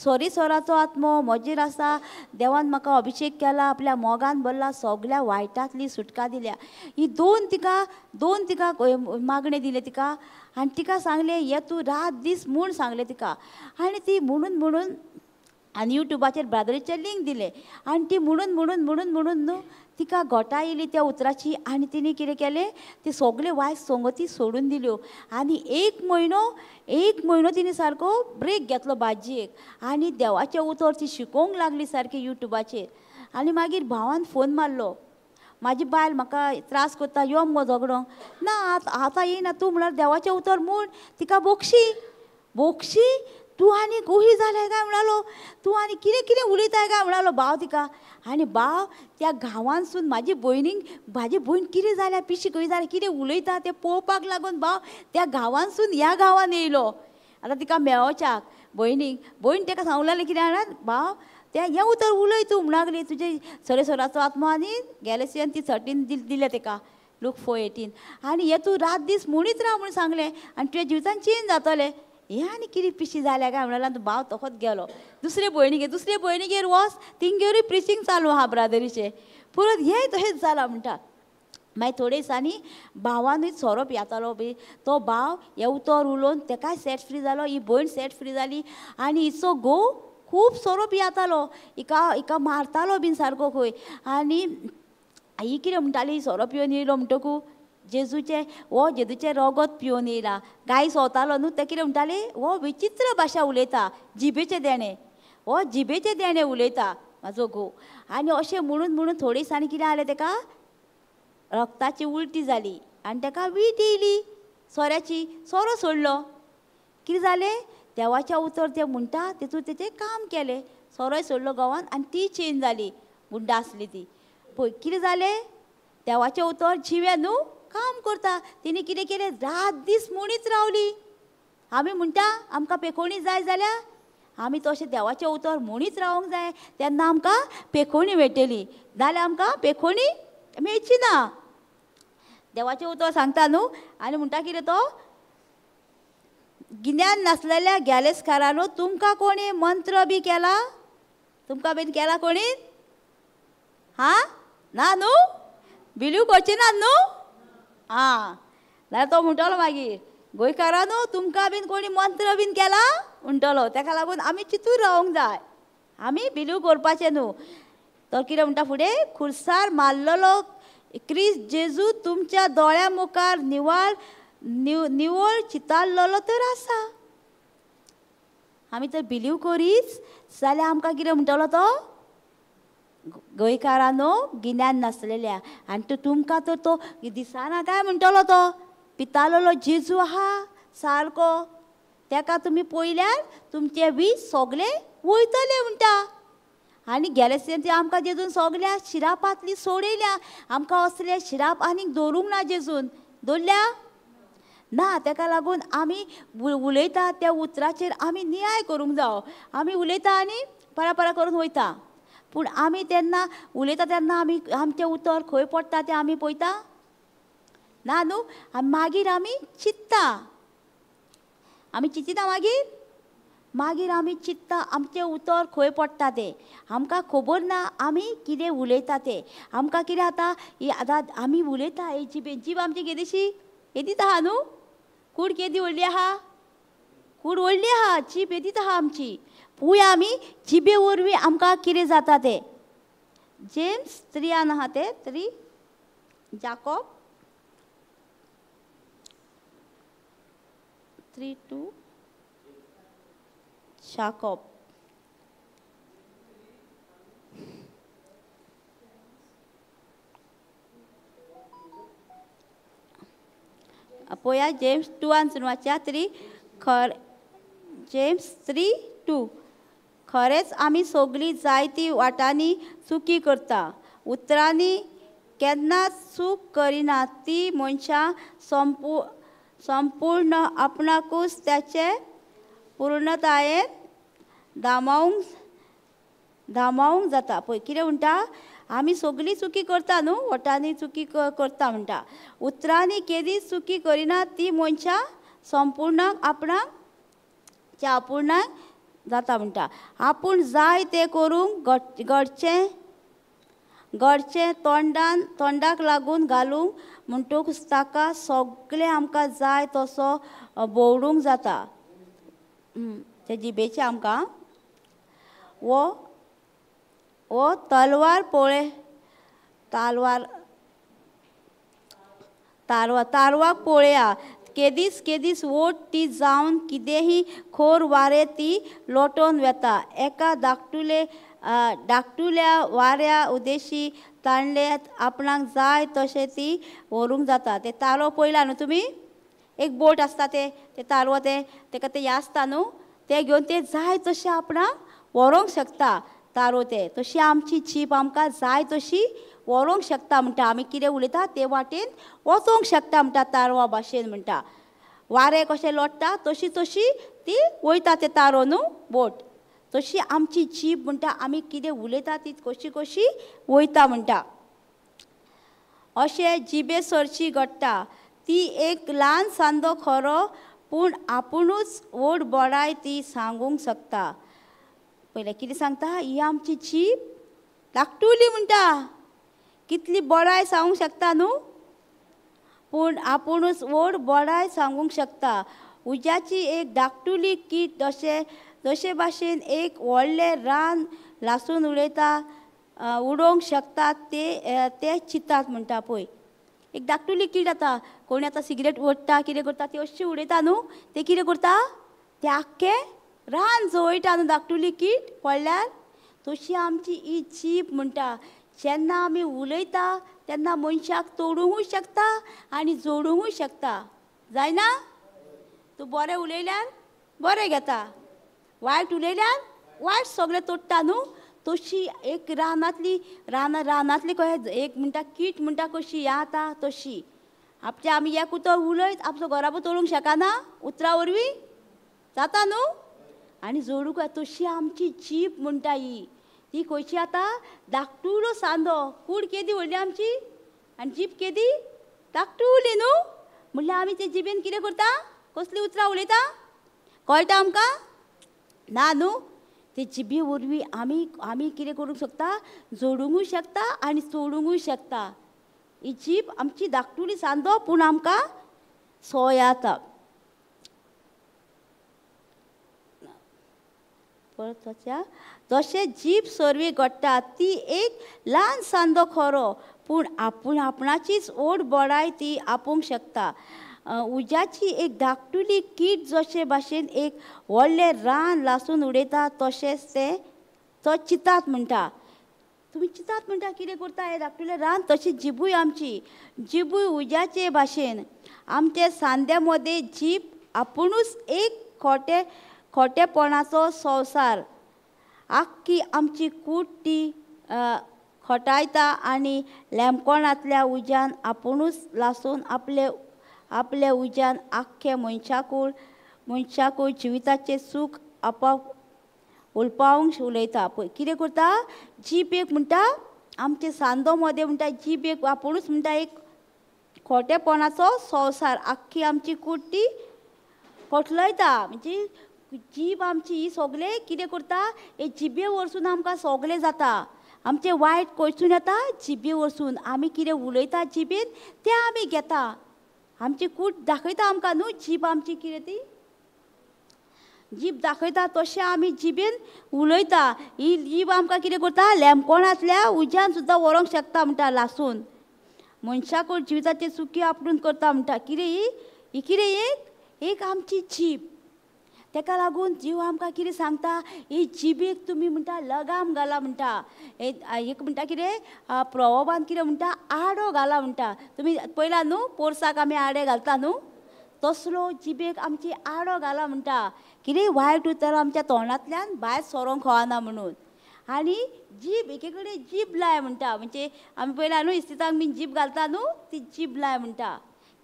सॉरी सोराचो आत्मो म्हजेर आसा, देवान म्हाका अभिशेक केला, आपल्या मोगान भरला, सगळ्या वायटांतली सुटका दिल्या. ही दोन तिका मागणें दिलें तिका. आनी तिका सांगलें हे तूं रात दीस म्हूण सांगलें तिका. आनी ती म्हणून म्हणून आनी युट्यूबाचेर ब्रादरीचें लिंक दिलें आनी ती म्हणून म्हणून म्हणून म्हणून न्हू तिका गोटा येयली त्या उतराची. आनी तिणें कितें केलें, ती सगळे वायट संगती सोडून दिल्यो. आनी एक म्हयनो तिणें सारको ब्रेक घेतलो भाजयेक आनी देवाचें उतर ती शिकोवंक लागली सारकी युट्यूबाचेर. आनी मागीर भावान फोन मारलो, म्हाजी बायल म्हाका त्रास करता यो मुगो झगडोंक. ना आतां येयना तूं म्हळ्यार देवाचें उतर म्हूण तिका बोगशी बोगशी तूं आनी गोही जालें काय म्हणालो, तूं आनी कितें कितें उलयताय काय म्हणालो भाव तिका. आनी भाव त्या गांवांतसून म्हाजी भयणीक, म्हाजी भयण कितें जाल्या पिशी खंय जाल्या कितें उलयता तें पळोवपाक लागून भाव त्या गांवांतसून ह्या गांवान येयलो. आतां तिका मेळोवच्याक भयणीक, भयण ताका सांगूंक लागली कितें जाणा भाव तें हें उतर उलय तूं म्हणूंक लागली, तुजे सरे सोराचो आत्मो आनी गॅलेसियन ती 13 दिलें ताका, लूक 4:18. आनी हें तूं रात दीस म्हणीत राव म्हणून सांगलें आनी तुज्या जिवितान चेंज जातलें. हें आनी कितें पिशी जाल्या काय म्हणल्यार भाव तोच गेलो दुसरे भयणीगेर, दुसरे भयणीगेर वच तिंगेरूय प्रिचींग चालू आहा ब्रादरीचें, परत हेंय तशेंच जालां म्हणटा. मागीर थोडे दिसांनी भावानूय सोरो पियेतालो बी, तो भाव हें उतर उलोवन तेकाय सेट फ्री जालो, ही भयण सेट फ्री जाली. आनी हिचो घोव खूब सोरो पियेतालो, हिका हिका मारतालो बीन सारको खंय. आनी ही कितें म्हणटाली, सोरो पिवन येयलो म्हणटकू जेजूचें हो जेजूचें रगत पिवन येयला, गाय सोवतालो न्हू, ते कितें म्हणटाले हो विचित्र भाशा उलयता, जिबेचें देणें, हो जिबेचें देणें उलयता म्हाजो घोव. आनी अशें म्हणून म्हणून थोडे दिसांनी कितें जालें, तेका रगताची उलटी जाली आनी तेका वीट येयली सोऱ्याची, सोरो सोडलो. कितें जालें, देवाचें उतर तें म्हणटा तेतून तेचें काम केलें, सोरोय सोडलो घोवान आनी ती चेंज जाली, गुंडा आसली ती. पळय कितें जालें, देवाचें उतर जिवें न्हू काम करता. तिणें कितें केलें, रात दीस म्हणीत रावली. आमी म्हणटा आमकां पेखोणी जाय जाल्यार आमी तशें देवाचें उतर म्हणीत रावंक जाय, तेन्ना आमकां पेखोणी मेळटली, नाल्यार आमकां पेखोणी मेळची ना. देवाचें उतर सांगता न्हू. आनी म्हणटा कितें तो, गिन्यान नासलेल्या गॅलेसकारानो तुमकां कोणी मंत्र बी केला, तुमकां बीन केला कोणी? हां ना न्हू, बिलीव करची ना न्हू. आं नाल्यार तो म्हणटलो मागीर गोंयकारानू तुमकां बीन कोणी मंत्र बीन केला म्हणटलो. तेका लागून आमी चिंतून रावंक जाय, आमी बिलीव करपाचें न्हू. तो कितें म्हणटा फुडें, खुर्सार मारलेलो क्रिस्त जेजू तुमच्या दोळ्या मुखार निवाळ निवळ चितारलेलो तर आसा. आमी तर बिलीव करीच जाल्यार आमकां कितें म्हणटलो तो, गोंयकारानो गिन्यान नासलेल्या, आनी तो तुमकां तर तो दिसना काय म्हणटलो तो, पितालेलो जेजू आहा सारको, तेका तुमी पळयल्यार तुमचे वीज सगळे वयतले म्हणटा. आनी गेले ती आमकां जेजून सगळ्या शिरापांतली सोडयल्या, आमकां असले शिराप आनीक दवरूंक ना जेजून, दवरल्या ना. तेका लागून आमी उलयता त्या उतराचेर आमी न्याय करूंक जावो. आमी उलयता आनी परा परा करून वयता, पूण आमी तेन्ना उलयता तेन्ना आमी आमचें उतर खंय पडटा तें आमी पळयता ना न्हू. आनी मागीर आमी चिंत्ता, आमी चिंतिता, मागीर मागीर आमी चिंत्ता आमचें उतर खंय पडटा तें आमकां खबर ना, आमी कितें उलयता तें आमकां कितें. आतां आतां आमी उलयता ही जिबेन, जीब आमची केदीशी येदीच आहा न्हू, कूड केदी व्हडली आहा, कूड व्हडली आहा, जीब येदीच आहा आमची. पळोवया आमी जिबे वरवीं आमकां कितें जाता तें. जेम्स 3 आहा तें 3, जाकोब 3:2, जाकोब पळोवया जेम्स 2 वाचया 3. जेम्स 3:2. खरेंच आमी सगळीं जायती वाटांनी चुकी करता, उतरांनी केन्नाच चूक करिना. ती मनशां संपूर्ण आपणाकूच त्याचे पूर्णतायेन दामावंक जाता. पळय कितें म्हणटा, आमी सगळीं चुकी करता न्हू, वटांनी चुकी करता म्हणटा, उतरांनी केदीच चुकी करिना ती मनशां संपूर्ण आपणाक च्या अपूर्णाक जाता म्हणटा. आपूण जाय तें करूंक घडचें घडचें तोंडान तोंडाक लागून घालूंक म्हणटकूच ताका सगळें आमकां जाय तसो भोंवडूंक जाता. ते जिबेचें आमकां वो वो तलवार पळय तालवार तारवा तारवाक पळया केदीस केदीस वोट ती जावन कितेंही खोर वारें ती लोटोन वेता. एका धाकटुले धाकटुल्या वाऱ्या उदेशी ताणले आपणाक जाय तशें ती व्हरूंक जाता. ते तारो पळयला न्हू तुमी, एक बोट आसता ते ते तारवो ते तेका ते आसता न्हू, ते घेवन ते जाय तशें आपणाक व्हरूंक शकता तारो ते. तशी आमची जीब आमकां जाय तशी व्हरूंक शकता म्हणटा. आमी कितें उलयता ते वाटेन वचोंक शकता म्हणटा तारवा भाशेन म्हणटा. वारें कशें लोट्टा तशी तशी ती वयता ते तारो न्हू बोट, तशी आमची जीब म्हणटा आमी कितें उलयता ती कशी कशी वयता म्हणटा. अशें जिबे सरशी घडटा. ती एक ल्हान सांदो खरो पूण आपुणूच व्हड बडाय ती सांगूंक शकता. पयलें कितें सांगता, ही आमची जीब धाकटुली म्हणटा, कितली बडाय सांगूंक शकता न्हू, पूण आपुणूच व्हड बडाय सांगूंक शकता. उज्याची एक धाकटुली कीट जशें जशे भाशेन एक व्हडलें रान लासून उडयता उडोवंक शकता ते ते चिंतात म्हणटा. पळय एक धाकटुली कीट आतां कोणी आतां सिगरेट ओडटा कितें करता ती अशी उडयता न्हू, ते कितें करता ते आख्खें रान जळटा न्हू धाकटुली कीट पडल्यार. तशी आमची ही जीब म्हणटा जेन्ना आमी उलयता तेन्ना मनशाक तोडुंकूय शकता आनी जोडुंकूय शकता. जायना तूं बरें उलयल्यार बरें घेता, वायट उलयल्यार वायट सगळें तोडटा न्हू. तशी एक रानांतली रानांतली कशें एक म्हणटा कीट म्हणटा कशी ह्या आतां तशी आपले आमी एक उतर उलयत आपलो घराबो तोडूंक शकना उतरां वरवीं जाता न्हू आनी जोडूंक. तशी आमची जीब म्हणटा ही ती खंयची आतां धाकटुलो सांदो, कूड केदी व्हडली आमची आनी जीब केदी धाकटुली न्हू. म्हणल्यार आमी ते जिबेन कितें करता, कसलीं उतरां उलयता कळटा आमकां ना न्हू. ते जिबे वरवीं आमी आमी कितें करूंक शकता, जोडुंकूय शकता आनी सोडुंकूय शकता. ही जीब आमची धाकटुली सांदो पूण आमकां सोयाता. परत जशें जीब सर्वी घडटा ती एक ल्हान सांदो खरो पूण आपूण आपणाचीच ओड बडाय ती आपोवंक शकता. उज्याची एक धाकटुली कीट जशे भाशेन एक व्हडलें रान लासून उडयता तशेंच तें तो चिंतात म्हणटा. तुमी चिंतात म्हणटा कितें करता हें धाकटुलें रान, तशी जिबूय आमची जिबूय उज्याचे भाशेन आमचे सांद्या मदें जीब आपुणूच एक खोटे खोटेपणाचो संवसार आख्खी आमची कूड ती खोटायता आनी लेमकोणांतल्या उज्यान आपुणूच लासून आपले आपल्या उज्यान आख्खे मनशाकूळ मनशाकूळ जिविताचें सूख आपाप उलपावंक उलयता. पळय कितें करता जीब एक म्हणटा आमचे सांदो मदें म्हणटा जीब एक आपुणूच म्हणटा एक खोटेपणाचो संवसार आख्खी आमची कूड ती खोटलयता. म्हणजे जीब आमची ही सगळें कितें करता, हे जिबे वरसून आमकां सगळें जाता. आमचें वायट खंयसून येता, जिबे वरसून. आमी कितें उलयता जिबेन तें आमी घेता. आमची कूड दाखयता आमकां न्हू जीब आमची कितें ती. जीब दाखयता तशें आमी जिबेन उलयता. ही जीब आमकां कितें करता, लेमकोणांतल्या उज्यान सुद्दां व्हरोंक शकता म्हणटा. लासून मनशाक जिविताचे चुकी आपडून करता म्हणटा. कितें ही ही कितें एक एक आमची जीब. तेका लागून जीव आमकां कितें सांगता, ही जिबेक तुमी म्हणटा लगाम घाला म्हणटा. एक म्हणटा कितें प्रोवोबान कितें म्हणटा आडो घाला म्हणटा. तुमी पयला न्हू पोरसाक आमी आडे घालता न्हू, तसलो जिबेक आमची आडो घाला म्हणटा. कितें वायट उतर आमच्या तोंडांतल्यान भायर सरोंक खवाना म्हणून. आनी जीब एके कडेन जीब लाय म्हणटा, म्हणजे आमी पयला न्हू इस्तितांक बीन जीब घालता न्हू, ती जीब लाय म्हणटा.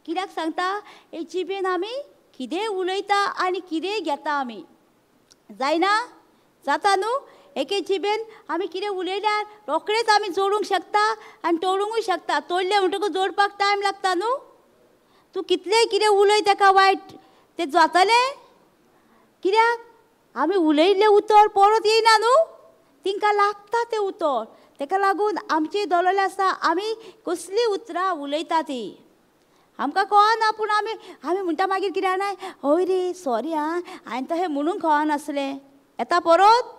कित्याक सांगता, हे जिबेन आमी कितेंय उलयता आनी कितेंय घेता आमी, जायना जाता न्हू. एके जिबेन आमी कितें उलयल्यार रोखडेच आमी जोडूंक शकता आनी तोडूंकूय शकता. तोडलें म्हणटकूच जोडपाक टायम लागता न्हू. तूं कितलेंय कितें उलय तेका वायट तें जातलें, कित्याक आमी उलयल्लें उतर परत येयना न्हू, तिंकां लागता तें उतर. तेका लागून आमची दवरलें आसता आमी कसलीं उतरां उलयता ती आमकां कळना, पूण आमी आमी म्हणटा मागीर कितें जाणा, हय रे सॉरी आं हांवें तशें म्हणूंक कळनासलें. येता परत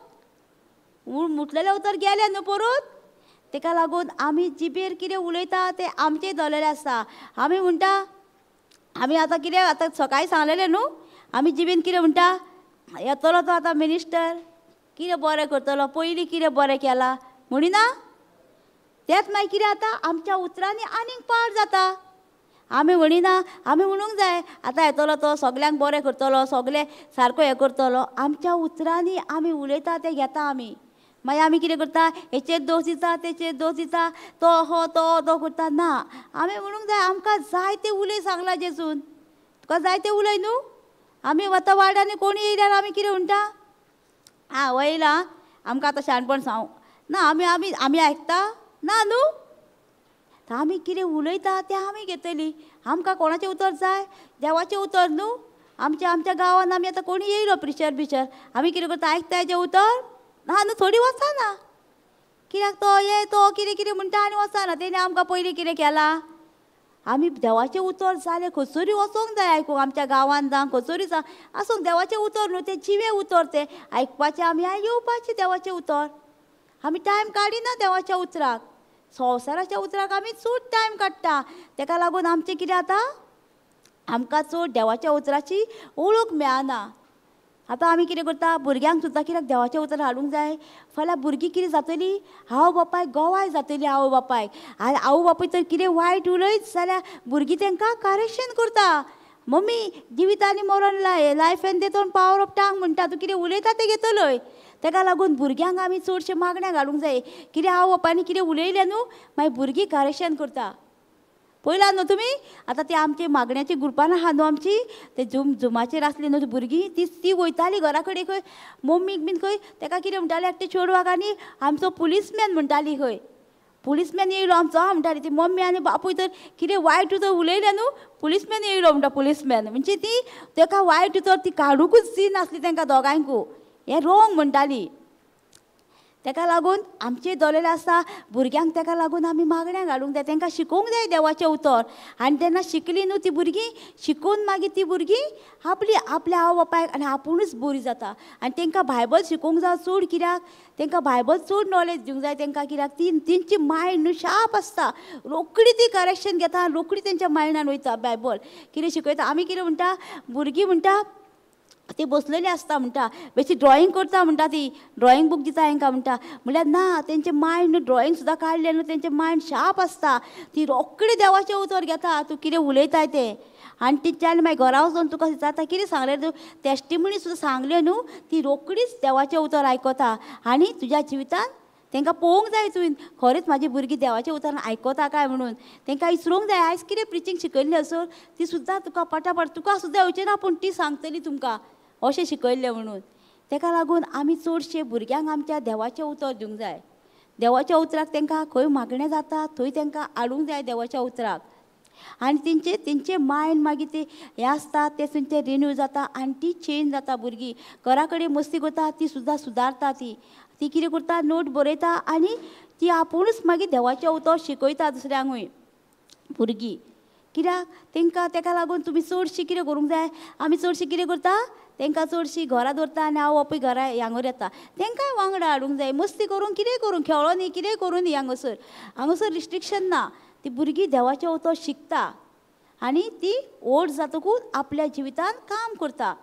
म्हटलेलें उतर गेलें न्हू परत. तेका लागून आमी जिबेर कितें उलयता तें आमचें दवरलेलें आसता. आमी म्हणटा आमी आतां कितें आतां सकाळीं सांगलेलें न्हू, आमी जिबेन कितें म्हणटा, येतलो तो आतां मिनिस्टर कितें बरें करतलो, पयलीं कितें बरें केलां म्हणिना. तेंच मागीर कितें जाता आमच्या उतरांनी आनीक पाड जाता. आमी म्हणिना, आमी म्हणूंक जाय आतां येतलो तो सगल्यांक बरें करतलो, सगलें सारको हें करतलो. आमच्या उतरांनी आमी उलयता तें घेता आमी. मागीर आमी कितें करता, हेचेर दोश दिता तेचेर दोश दिता, तो हो तो तो करता. ना, आमी म्हणूंक जाय आमकां जाय तें उलय सांगलां जेजून, तुका जाय तें उलय न्हू. आमी वता वाड्यांनी कोणी येयल्यार आमी कितें म्हणटा, आं वयला आमकां आतां शाणपण सांग ना, आमी आमी आमी आयकता ना न्हू. आमी कितें उलयता तें आमी घेतली. आमकां कोणाचें उतर जाय, देवाचें उतर न्हू. आमच्या आमच्या गांवान आमी आतां कोणी येयलो प्रिचर बिचर, आमी कितें करता, आयकता हेजें उतर ना न्हू, थोडी वचना कित्याक तो ये तो कितें कितें म्हणटा आनी वचना. तेणें आमकां पयलीं कितें केलां, आमी देवाचें उतर जालें खंयसरूय वचोंक जाय आयकूंक, आमच्या गांवान जावं खंयसरूय जावं आसूंक, देवाचें उतर न्हू तें जिवें उतर, तें आयकपाचें आमी येवपाचें देवाचें उतर. आमी टायम काडिना देवाच्या उतराक, संवसाराच्या उतराक आमी चड टायम काडटा. तेका लागून आमचें कितें जाता, आमकां चड देवाच्या उतराची ओळख मेळना. आतां आमी कितें करता, भुरग्यांक सुद्दां कित्याक देवाचें उतर हाडूंक जाय. फाल्यां भुरगीं कितें जातलीं, आवय बापायक गोवाय जातली आवय बापायक, आनी आवय बापूय तर कितें वायट उलयत जाल्यार भुरगीं तांकां करेक्शन करता. मम्मी जिवीत आनी मरण life and death on power of tongue म्हणटा, तूं कितें उलयता तें घेतलोय. तेका लागून भुरग्यांक आमी चडशें मागण्या घालूंक जाय, कितें आवय बापायनी कितें उलयलें न्हू मागीर भुरगीं करेक्शन करता. पयला न्हू तुमी आतां ती आमची मागण्याची ग्रुपान आहा न्हू आमची, ते झूम झुमाचेर आसली न्हू भुरगीं, ती ती वयताली घरा कडेन खंय मम्मीक बीन खंय, तेका कितें म्हणटाली एकटें चेडवाक आनी आमचो पुलीसमॅन म्हणटाली खंय, पुलीसमॅन येयलो आमचो आं म्हणटाली ती मम्मी आनी बापूय तर कितें वायट उतर उलयलें न्हू, पुलीसमॅन येयलो म्हणटा पुलीसमॅन, म्हणजे ती तेका वायट उतर ती काडुंकूच दिनासली तेंकां दोगांयकू, हें रोंग म्हणटाली. तेका लागून आमचें दवरलेलें आसता भुरग्यांक, तेका लागून आमी मागण्या घालूंक जाय, तेंकां शिकोवंक जाय देवाचें उतर. आनी तेन्ना शिकली न्हू ती भुरगीं, शिकून मागीर ती भुरगीं आपली आपल्या आवय बापायक आनी आपुणूच बरी जाता. आनी तेंकां बायबल शिकोवंक जाय चड, कित्याक तेंकां बायबल चड नॉलेज दिवंक जाय तेंकां, कित्याक ती तेंची मायंड न्हू शार्प आसता, रोखडी ती करेक्शन घेता, रोखडी तेंच्या मायंडान वयता बायबल कितें शिकयता. आमी कितें म्हणटा, भुरगीं म्हणटा ती बसलेली आसता म्हणटा, बेश्टी ड्रॉइंग करता म्हणटा, ती ड्रॉइंग बूक दिता हेंकां म्हणटा, म्हणल्यार ना तेंचें मायंड न्हू ड्रॉइंग सुद्दां काडलें न्हू तेंचें मायंड शार्प आसता, ती रोखडी देवाचें उतर घेता तूं कितें उलयताय तें. आनी तिच्यान मागीर घरा वचोन तुका जाता कितें सांगलें तूं टेस्टिमनी सुद्दां सांगलें न्हू, ती रोखडीच देवाचें उतर आयकता आनी तुज्या जिवितान तांकां पळोवंक जाय तुवें खरेंच म्हाजी भुरगीं देवाच्या उतरान आयकता काय म्हणून, तांकां विसरूंक जाय आयज कितें प्रिचींग शिकयल्लें आसत ती सुद्दां तुका पटापट तुका सुद्दां येवचें ना पूण ती सांगतली तुमकां अशें शिकयल्लें म्हणून. ताका लागून आमी चडशे भुरग्यांक आमच्या देवाचें उतर दिवंक जाय. देवाच्या उतराक तांकां खंय मागणें जाता थंय तांकां हाडूंक जाय देवाच्या उतराक, आनी तेंचे तेंचे मायंड मागीर ते हें आसता ते तेंचे रिन्यू जाता आनी ती चेंज जाता. भुरगीं घरा कडेन मस्ती करता ती सुद्दां सुदारता, ती ती कितें करता नोट बरयता आनी ती आपुणूच मागीर देवाचें उतर शिकयता दुसऱ्यांकूय. भुरगीं कित्याक तांकां तेका लागून तुमी चडशी कितें करूंक जाय, आमी चडशी कितें करता, तांकां चडशी घरा दवरता आनी आवय बापूय घरा हांगर येता, तांकांय वांगडा हाडूंक जाय, मस्ती करूंक कितें करूंक, खेळो न्ही कितें करूं न्ही. हांगासर हांगासर रिस्ट्रिक्शन ना, ती भुरगीं देवाचें उतर शिकता आनी ती व्हड जातकूच आपल्या जिवितान काम करता.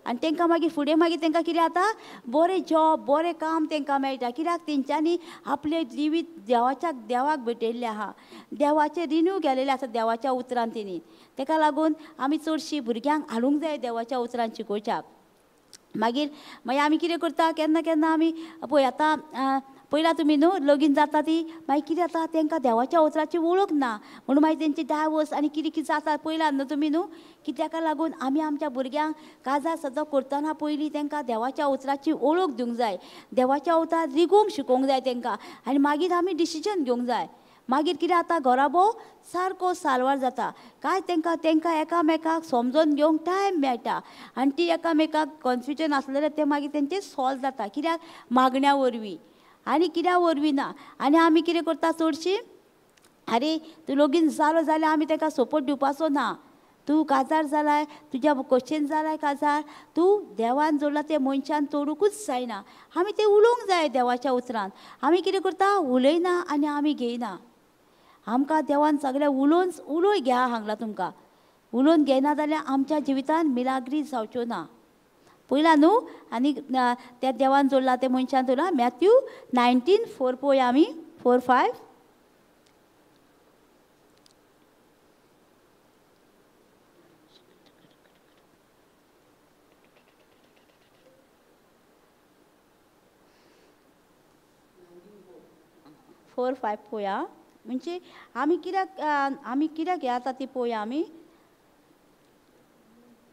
आनी तांकां मागीर फुडें मागीर तांकां कितें जाता, बरें जॉब बरें काम तांकां मेळटा. कित्याक तेंच्यांनी आपलें जिवीत देवाच्या देवाक भेटयल्लें आहा, देवाचें रिन्यू केलेलें आसा देवाच्या उतरान तेणी. ताका लागून आमी चडशीं भुरग्यांक हाडूंक जाय देवाच्या उतरान शिकोवच्याक. मागीर मागीर आमी कितें करता, केन्ना केन्ना आमी पळय आतां पयला तुमी न्हू लगीन जाता ती, मागीर कितें जाता तांकां देवाच्या उतराची वळख ना म्हणून मागीर तेंची डायवर्स आनी कितें कितें जाता पयला न्हू तुमी न्हू. की ताका लागून आमी आमच्या भुरग्यांक काजार सदां करतना पयलीं तांकां देवाच्या उतराची वळख दिवंक जाय, देवाच्या उतरान रिगूंक शिकोवंक जाय तांकां, आनी मागीर आमी डिसिजन घेवंक जाय. मागीर कितें जाता, घराबो सारको साल्वार जाता. कांय तांकां तांकां एकामेकाक समजोन घेवंक टायम मेळटा आनी ती एकामेकाक कन्फ्युजन आसलेलें तें मागीर तेंचें सॉल्व जाता. कित्याक मागण्या वरवीं आनी कित्या वरवीं ना. आनी आमी कितें करता चडशीं, आरे तूं लगीन जालो जाल्यार आमी ताका सपोर्ट दिवपाचो ना, तूं काजार जालाय, तुज्या क्वेश्चन जालाय काजार, तूं देवान जोडला तें मनशान तोडुंकूच जायना. आमी तें उलोवंक जाय देवाच्या उतरान. आमी कितें करता, उलयना आनी आमी घेयना. आमकां देवान सगळें उलोवन उलोय घ्या हांगला तुमकां, उलोवन घेयना जाल्यार आमच्या जिवितान मिलाग्री जावच्यो ना. पयला न्हू आनी त्या देवान जोडला तें मनशान जोडला. मॅथ्यू 19:4 पळोवया आमी, 4-5. फोर फायव पळोवया. म्हणजे आमी कित्याक आमी कित्याक हें आतां ती पळोवया आमी.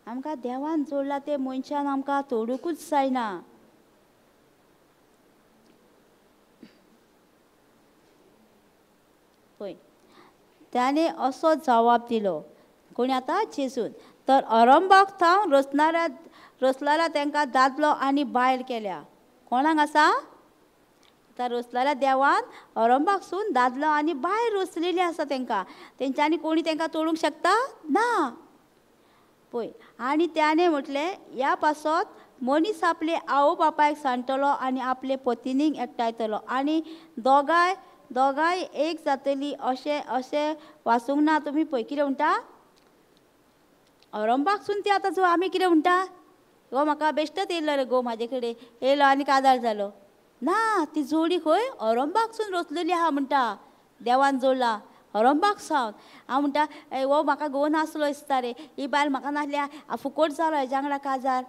आमकां देवान जोडला तें मनशान आमकां तोडुंकूच जायना. पळय ताणें असो जवाब दिलो, कोणी आतां जेजून, तर अरंबाक थावन रचणाऱ्या रचणाऱ्या तांकां दादलो आनी बायल केल्या. कोणाक आसा तर रचलेल्या देवान अरंबाकसून दादलो आनी बायल रचलेली आसा तांकां, तेंच्यांनी कोणी तांकां तोडूंक शकता ना. पळय आनी त्याने म्हटलें, ह्या पासत मनीस आपले आवय बापायक सांडटलो आनी आपले पतिनीक एकठांयतलो आनी दोगांय दोगांय एक जातली अशें अशें वाचूंक ना तुमी. पळय कितें म्हणटा, अरंबाकसून ती आतां जो आमी कितें म्हणटा, गो म्हाका बेश्टच येयलो रे गो म्हाजे कडेन येयलो आनी काजार जालो ना. ती जोडी खंय अरंबाकसून रचलेली आहा म्हणटा, देवान जोडला अरंबाक सावन. हांव म्हणटा हो म्हाका घोव नासलो दिसता रे, ही बायल म्हाका नासल्या, फुकट जालो हेज्या वांगडा काजार,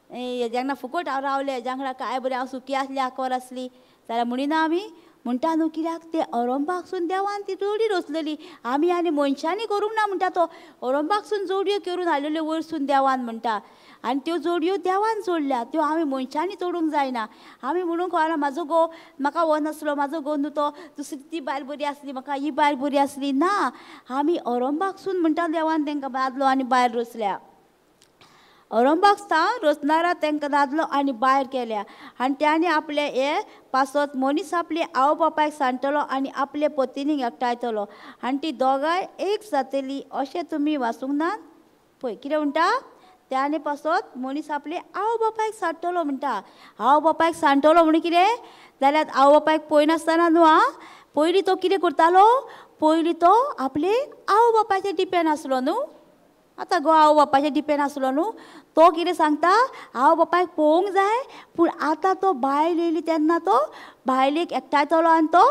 हेज्या वांगडा फुकट हांव रावलें, हेज्या वांगडा काय बरें हांव सुखी आसली आकवार आसली जाल्यार म्हणिना आमी म्हणटा न्हू. कित्याक ते अरंबाकसून देवान ती जोडी रचलेली, आमी आनी मनशांनी करूंक ना म्हणटा. तो अरंबाकसून जोडयो करून हाडलेल्यो वयरसून देवान म्हणटा, आनी त्यो जोडयो देवान जोडल्या, त्यो आमी मनशांनी तोडूंक जायना. आमी म्हणूंक कळना म्हाजो घोव म्हाका हो नासलो, म्हाजो घोव न्हू तो दुसरी ती बायल बरी आसली, म्हाका ही बायल बरी आसली ना. आमी अरंबाकसून म्हणटा देवान तांकां दादलो आनी बायल रचल्या. अरंबाक सावन रचणारा तांकां दादलो आनी बायल केल्या आनी ताणें आपले हे पासत मनीस आपले आवय बापायक सांडटलो आनी आपले पतिनीक एकठांयतलो आनी ती दोगांय एक जातली अशें तुमी वाचूंक नात. पळय कितें म्हणटा, त्याने पासत मनीस आपले आवय बापायक सांडटलो म्हणटा. आवय बापायक सांडटलो म्हणून कितें जाल्यार आवय बापायक पळयनासतना न्हू आं, पयलीं तो कितें करतालो, पयलीं तो आपले आवय बापायचेर डिपेंड आसलो न्हू. आतां गो आवय बापायचेर डिपेंड आसलो न्हू, तो कितें सांगता आवय बापायक पळोवंक जाय, पूण आतां तो बायल येयली तेन्ना तो बायलेक एकठांयतलो आनी तो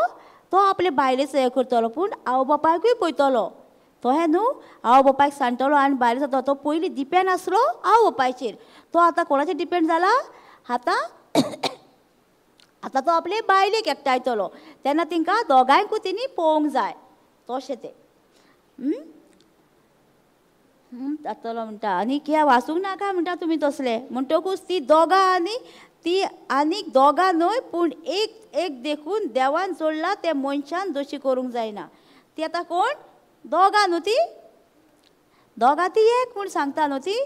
तो आपले बायलेचो हें करतलो, पूण आवय बापायकूय पळयतलो. तो हें न्हू आवय बापायक सांडटलो आनी बायले जाता. तो पयलीं डिपेंड आसलो आवय बापायचेर, तो आतां कोणाचेर डिपेंड जाला, आतां आतां तो आपले बायलेक एकठांयतलो. तेन्ना तांकां दोगांयकूय तेणी पळोवंक जाय. तशें तें जातलो म्हणटा. आनी कित्याक वाचूंक नाका म्हणटा तुमी तसलें. म्हणटकूच ती दोगां आनी ती आनीक दोगां न्हय पूण एक एक देखून देवान जोडला तें मनशान दोशी करूंक जायना. ती आतां कोण दोगां न्हू, ती दोगां ती एक म्हूण सांगता न्हू. ती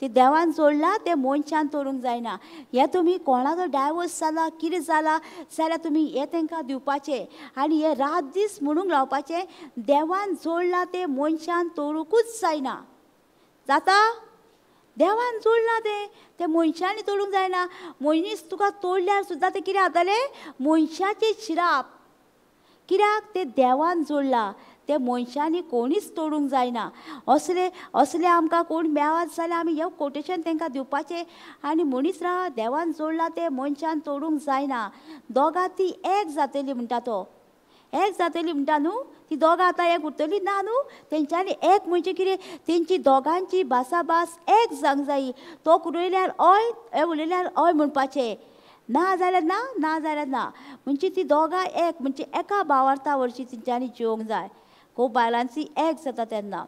ती देवान जोडला तें मनशान तोडूंक जायना. हें तुमी कोणाचो डायवर्स जाला कितें जाला जाल्यार तुमी हें तांकां दिवपाचें आनी हें रात दीस म्हणूंक लावपाचें, देवान जोडला तें मनशान तोडुंकूच जायना. जाता? देवान जोडलां तें, तें मनशांनी तोडूंक जायना. मनीस तुका तोडल्यार सुद्दां तें कितें जातलें, मनशाचें शिराप. कित्याक तें देवान जोडलां, तें मनशांनी कोणीच तोडूंक जायना. असले असले आमकां कोण मेळत जाल्यार आमी हें कोटेशन तांकां दिवपाचें आनी मनीस राव, देवान जोडलां तें मनशान तोडूंक जायना. दोगां ती एक जातली म्हणटा तो, एक जातली म्हणटा न्हू, ती दोगां आतां एक उरतली ना न्हू. तेंच्यांनी एक म्हणजे कितें, तेंची दोगांची भासाभास एक जावंक जायी. तो उलयल्यार हय, हे उलयल्यार हय म्हणपाचें, ना जाल्यार ना, ना जाल्यार ना. म्हणजे ती दोगां एक म्हणजे एका भावार्था वरशी तेंच्यांनी जिवंक जाय. खूब बायलांची एक जाता तेन्ना.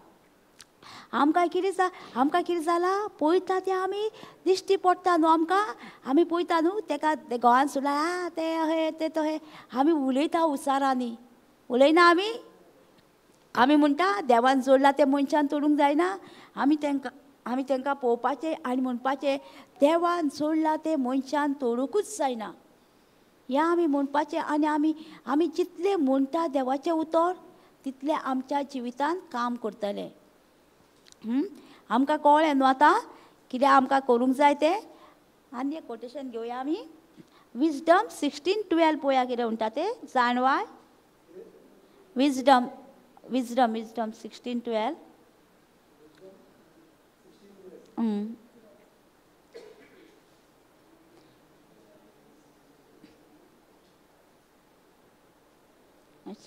आमकां कितें आमकां कितें जालां पळयता तें आमी दिश्टी पडटा न्हू आमकां. आमी पळयता न्हू तेका गोवान सोडला, आ तें अहें तें तहें, आमी उलयता उसारांनी. उलयना आमी? आमी म्हणटा देवान जोडला तें मनशान तोडूंक जायना. आमी तांकां पळोवपाचें आनी म्हणपाचें देवान जोडला तें मनशान तोडुंकूच जायना. ह्या आमी म्हणपाचें आनी आमी आमी जितलें म्हणटा देवाचें उतर तितलें आमच्या जिवितांत काम करतलें. आमकां कळ्ळें न्हू आतां कितें आमकां करूंक जाय तें. आनी एक कोटेशन घेवया आमी, विजडम 16:12 पळोवया कितें म्हणटा तें. जाणवाय, विजडम, विजडम, विजडम 16:12.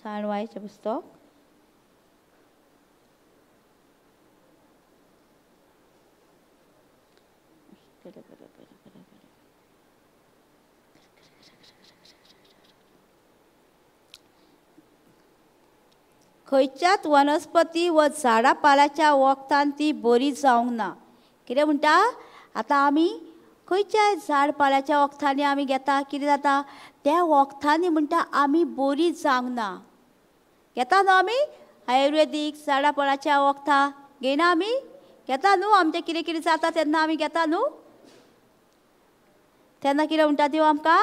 जाणवायचें पुस्तक. खंयच्याच वनस्पती व झाडां पालाच्या वखदान ती बरी जावंक ना. कितें म्हणटा आतां आमी खंयच्याय झाड पाल्याच्या वखदांनी आमी घेता, कितें जाता त्या वखदांनी म्हणटा आमी बरी जावंक ना. घेता न्हू आमी आयुर्वेदीक झाडां पालाच्या वखदां घेयना आमी? घेता न्हू? आमचें कितें कितें जाता तेन्ना आमी घेता न्हू. तेन्ना कितें म्हणटा देव आमकां,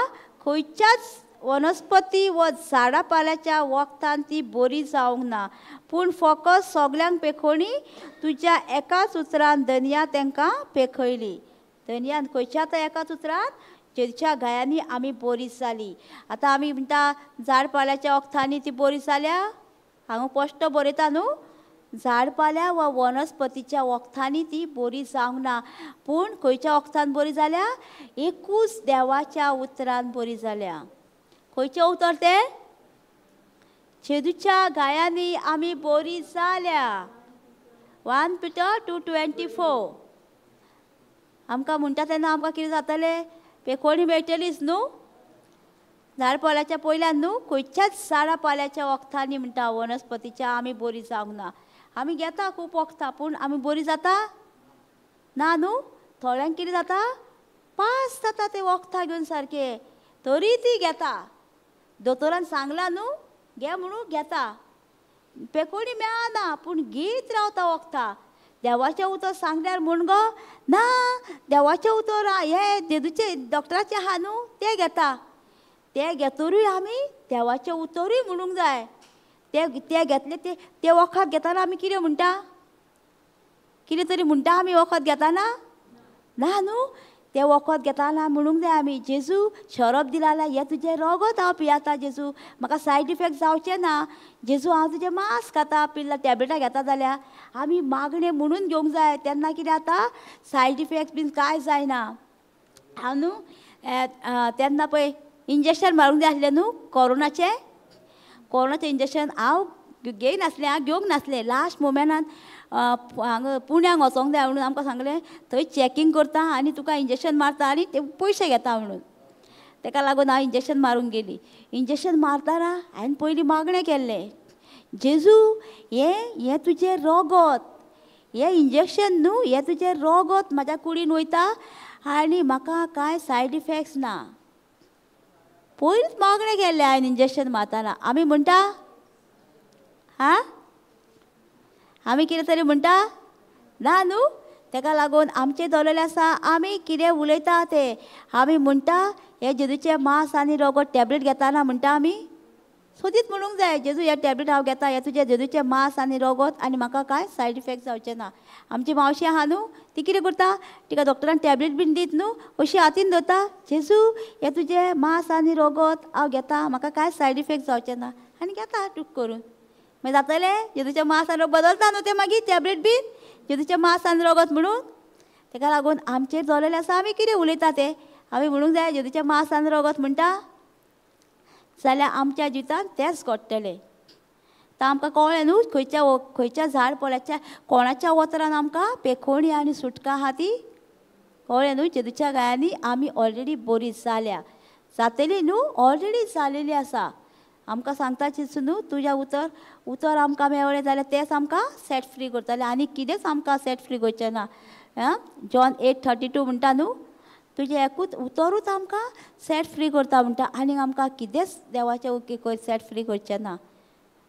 खंयच्याच वनस्पती व झाडां पाल्याच्या वखदान ती बरी जावंक ना, पूण फकत सगल्यांक पेखोणी तुज्या एकाच उतरान धनया तांकां पेखयली. धनयान खंयच्या तर एकाच उतरान जेच्या घायांनी आमी बरी जाली. आतां आमी म्हणटा झाड पाल्याच्या वखदांनी ती बरी जाल्या, हांगा स्पश्ट बरयता न्हू, झाड पाल्या वा वनस्पतीच्या वखदांनी ती बरी जावंक ना, पूण खंयच्या वखदान बरी जाल्या, एकूच देवाच्या उतरान बरी जाल्या. खंयचें उतर तें? जेजूच्या घायांनी आमी बरी जाल्या. 1 Peter 2:24. आमकां म्हणटा तेन्ना आमकां कितें जातलें, पेखोणी मेळटलीच न्हू झाड पाल्याच्या पयल्यान न्हू. खंयच्याच झाडां पाल्याच्या वखदांनी म्हणटा वनस्पतीच्या आमी बरी जावंक ना. आमी घेता खूब वखदां, पूण आमी बरी जाता ना न्हू. थोड्यांक कितें जाता, पास जाता ते वखदां घेवन सारकें, तरी ती घेता. दोतोरान सांगलां न्हू घे म्हणून घेता, पेकोणी मेळना पूण घेत रावता वखदां. देवाचें उतर सांगल्यार म्हूण गो ना, देवाचें उतर हें जेजूचें डॉक्टराचें आहा न्हू तें घेता. तें घेतरूय आमी देवाचें उतरूय म्हणूंक जाय. तें तें घेतलें तें तें वखद घेतना आमी कितें म्हणटा, कितें तरी म्हणटा आमी वखद घेतना ना न्हू. तें वखद घेतना म्हणूंक जाय आमी, जेजू शरब दिला जाल्यार हें तुजें रगत हांव पियेता जेजू, म्हाका सायड इफेक्ट जावचें ना जेजू, हांव तुजें मांस खाता पिल्ला टॅबलेटां घेता जाल्यार आमी मागणें म्हणून घेवंक जाय. तेन्ना कितें जाता, सायड इफेक्ट बीन कांय जायना. हांव न्हू तेन्ना पळय इंजेक्शन मारूंक जाय आसलें न्हू कोरोनाचें, कोरोनाचें इंजेक्शन हांव घेयनासलें, हांव घेवंक नासलें. लास्ट मोमेंटान हांगा पुण्याक वचोंक जाय म्हणून आमकां सांगलें, थंय चॅकींग करता आनी तुका इंजेक्शन मारता आनी ते पयशे घेता म्हणून. तेका लागून हांव इंजेक्शन मारूंक गेली. इंजेक्शन मारतना हांवें पयलीं मागणें केल्लें, जेजू हें हें तुजें रगत, हें इंजेक्शन न्हू, हें तुजें रगत म्हाज्या कुडीन वयता आनी म्हाका कांय सायड इफेक्ट्स ना. पयलींच मागणें केल्लें हांवें इंजेक्शन मारतना. आमी म्हणटा, हा आमी कितें तरी म्हणटा ना न्हू. तेका लागून आमचें दवरलेलें आसा आमी कितें उलयता तें आमी म्हणटा हे जेजूचें मांस आनी रगत टॅबलेट घेताना म्हणटा आमी सोदीत म्हणूंक जाय जेजू हे टॅबलेट हांव घेता, हे तुजें जेजूचें मांस आनी रगत आनी म्हाका कांय सायड इफेक्ट जावचें ना. आमची मावशी आहा न्हू, ती कितें करता, तिका डॉक्टरान टॅबलेट बीन दीत न्हू, अशी हातीन धरता, जेजू हे तुजें मांस आनी रगत हांव घेता, म्हाका कांय सायड इफेक्ट जावचें ना, आनी घेता टूक करून. मागीर जातलें जेजूचें मांस आनी रगत बदलता न्हू तें मागीर टॅबलेट बीन जेजूचें मांस आनी रगत म्हणून. तेका लागून आमचेर दवरलेलें आसा आमी कितें उलयता तें आमी म्हणूंक जाय जेजूचें मांस आनी रगत म्हणटा जाल्यार आमच्या जिवितांत तेंच घडटलें. आतां आमकां कळ्ळें न्हू खंयच्या खंयच्या झाड पोल्याच्या कोणाच्या वतरान आमकां पेखोणी आनी सुटका आहा ती कळ्ळें न्हू. जेजूच्या गायांनी आमी ऑलरेडी बरी जाल्या, जातली न्हू, ऑलरेडी जालेली आसा. आमकां सांगता चिंतू न्हू तुज्या उतर उतर आमकां मेळ्ळें जाल्यार तेंच आमकां सेट फ्री करतलें आनी कितेंच आमकां सेट फ्री करचें ना. जॉन 8:32 म्हणटा न्हू, तुजें एकूच उतरूच आमकां सेट फ्री करता म्हणटा, आनी आमकां कितेंच देवाचें उतर सेट फ्री करचें ना.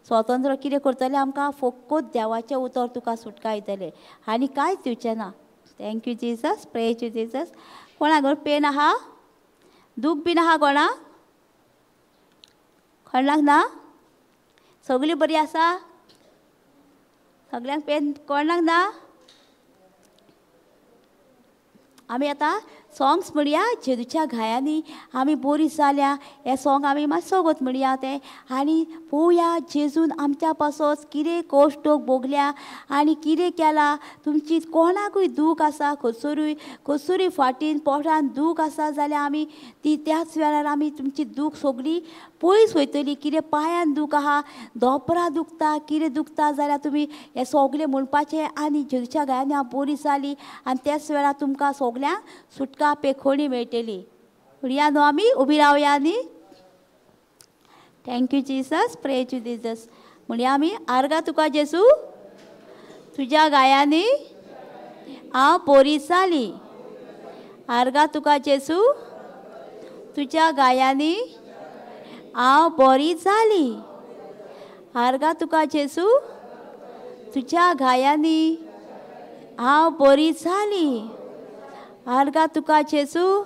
स्वतंत्र कितें करतलें आमकां फकत देवाचें उतर तुका सुटका दितलें आनी कांयच दिवचें ना. Thank you Jesus, praise you Jesus. कोणा घर पेन आहा, दूख बीन आहा कोणाक, कोणाक ना? सगळीं बरी आसा, सगळ्यांक पेन कोणाक ना? आमी आतां सॉंग्स म्हणया जेजूच्या घायांनी आमी बरी जाल्या हें सॉंग आमी मातसो वत म्हणया तें, आनी पळोवया जेजून आमच्या पासत कितें कश्ट भोगल्या आनी कितें केलां. तुमची कोणाकूय दूख आसा, खंयसरूय खंयसरूय फाटीन पोटान दूख आसा जाल्यार आमी ती त्याच वेळार आमी तुमची दूख सगळी पयस वयतली. कितें पांयान दूख आहा, दोपरां दुखता, कितें दुखता जाल्यार तुमी हें सगळें म्हणपाचें आनी जेजूच्या घायांनी हांव बरी जाली आनी त्याच वेळार तुमकां सगळ्यांक सुटका पेखोणी मेळटली. म्हणया न्हू आमी उबी रावया आनी thank you Jesus, praise you Jesus. म्हणया आमी, आर्गां तुका जेजू, तुज्या गायांनी हांव बरी जाली. आर्गां तुका जेजू, तुज्या गायांनी हांव बरी जाली. आर्गां तुका जेजू, तुज्या गायांनी हांव बरी जाली. आर्गां तुका जेजू,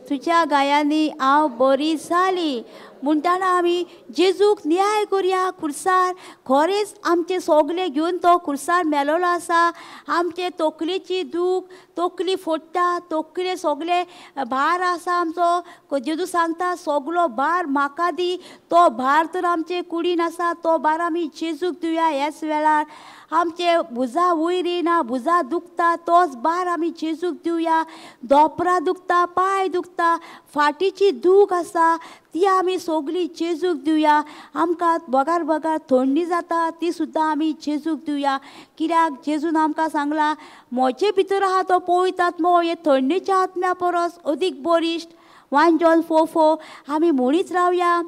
तुज्या गायांनी हांव बरी जाली. म्हणटाना आमी जेजूक न्याय करया खुर्सार. खरेंच आमचें सगळें घेवन तो खुर्सार मेलोलो आसा. आमचे तकलेची दूख, तकली फोडटा, तकले सगळे भार आसा आमचो. जेजू सांगता सगळो भार म्हाका दी, तो भार तर आमचे कुडीन आसा, तो भार आमी जेजूक दिवया. ह्याच वेळार आमचे भुजां वयर येना, भुजां दुखता, तोच भार आमी जेजूक दिवया. दोपरां दुखता, पांय दुखता, फाटीची दूख आसा ती आमी सगळी जेजूक दिवया. आमकां बगार बगार थंडी जाता ती सुद्दां आमी जेजूक दिवया. कित्याक जेजून आमकां सांगलां म्हजे भितर आहा तो पवित्र आत्मो हे थंडीच्या आत्म्या परस अदीक बरिश्ट. 1 John 4:4. आमी म्हणीत रावया.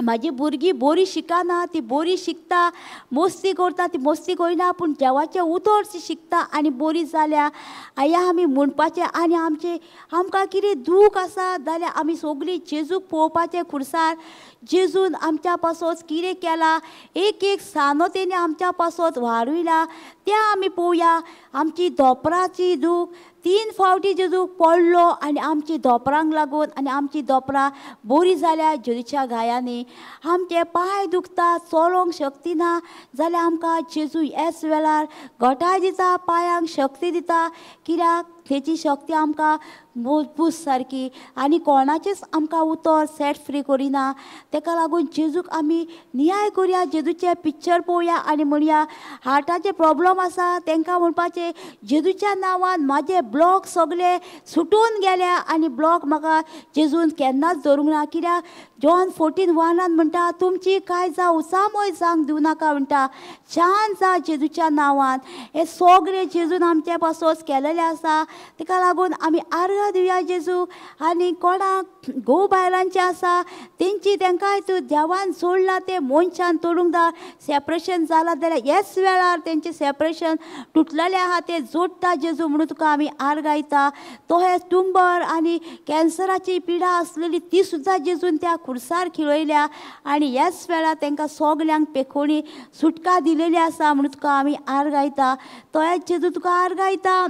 म्हाजी भुरगीं बरी शिकना, ती बरी शिकता, मस्ती करता, ती मस्ती करिना, पूण देवाचें उतर ती शिकता आनी बरी जाल्या. आया आमी म्हणपाचें आनी आमचें आमकां कितें दूख आसा जाल्यार आमी सगळीं जेजूक पळोवपाचें खुर्सार. जेजून आमच्या पासत कितें केलां, एक एक सानो तेणी आमच्या पासत वाडयला तें आमी पळोवया. आमची धोपराची दूख, 3 फावटी जेजू पडलो आनी आमची धोपरांक लागून आनी आमची धोपरां बरी जाल्या जेजूच्या घायांनी. आमचे पांय दुखता, चलोंक शक्ती ना जाल्यार आमकां जेजू ह्याच वेळार घटाय दिता, पांयांक शक्ती दिता. कित्याक तेची शक्ती आमकां मजबूत सारकी आनी कोणाचेच आमकां उतर सेट फ्री करिना. तेका लागून जेजूक आमी न्याय करया, जेजूचें पिक्चर पळोवया आनी म्हणया हार्टाचे प्रॉब्लम आसा तांकां म्हणपाचें जेजूच्या नांवान म्हाजे ब्लॉक सगळे सुटून गेल्या आनी ब्लॉक म्हाका जेजून केन्नाच धरूंक ना. कित्याक जॉन 14:1 म्हणटा तुमची कांय उचामय जावंक दिवं नाका म्हणटा, छान जा जेजूच्या नांवान. हें सगळें जेजून आमचे पासत केलेलें आसा. ताका लागून आमी आर्गां दिवया जेजू. आनी कोणाक घोव बायलांचें आसा तेंची तेंकांय तूं देवान सोडला तें मनशान तोडूंक दा. सेपरेशन जालां जाल्यार ह्याच वेळार तेंचें सेपरेशन तुटलेलें आहा तें जोडटा जेजू म्हणून तुका आमी आर्गायता. तो हे तुंबर आनी कॅन्सराची पिडा आसलेली ती सुद्दां जेजून त्या खुर्सार खिळयल्या आनी ह्याच वेळार तांकां सगल्यांक पेखोणी सुटका दिलेली आसा म्हणून तुका आमी आर्गायता. तोच जेजू तुका आर्गायता.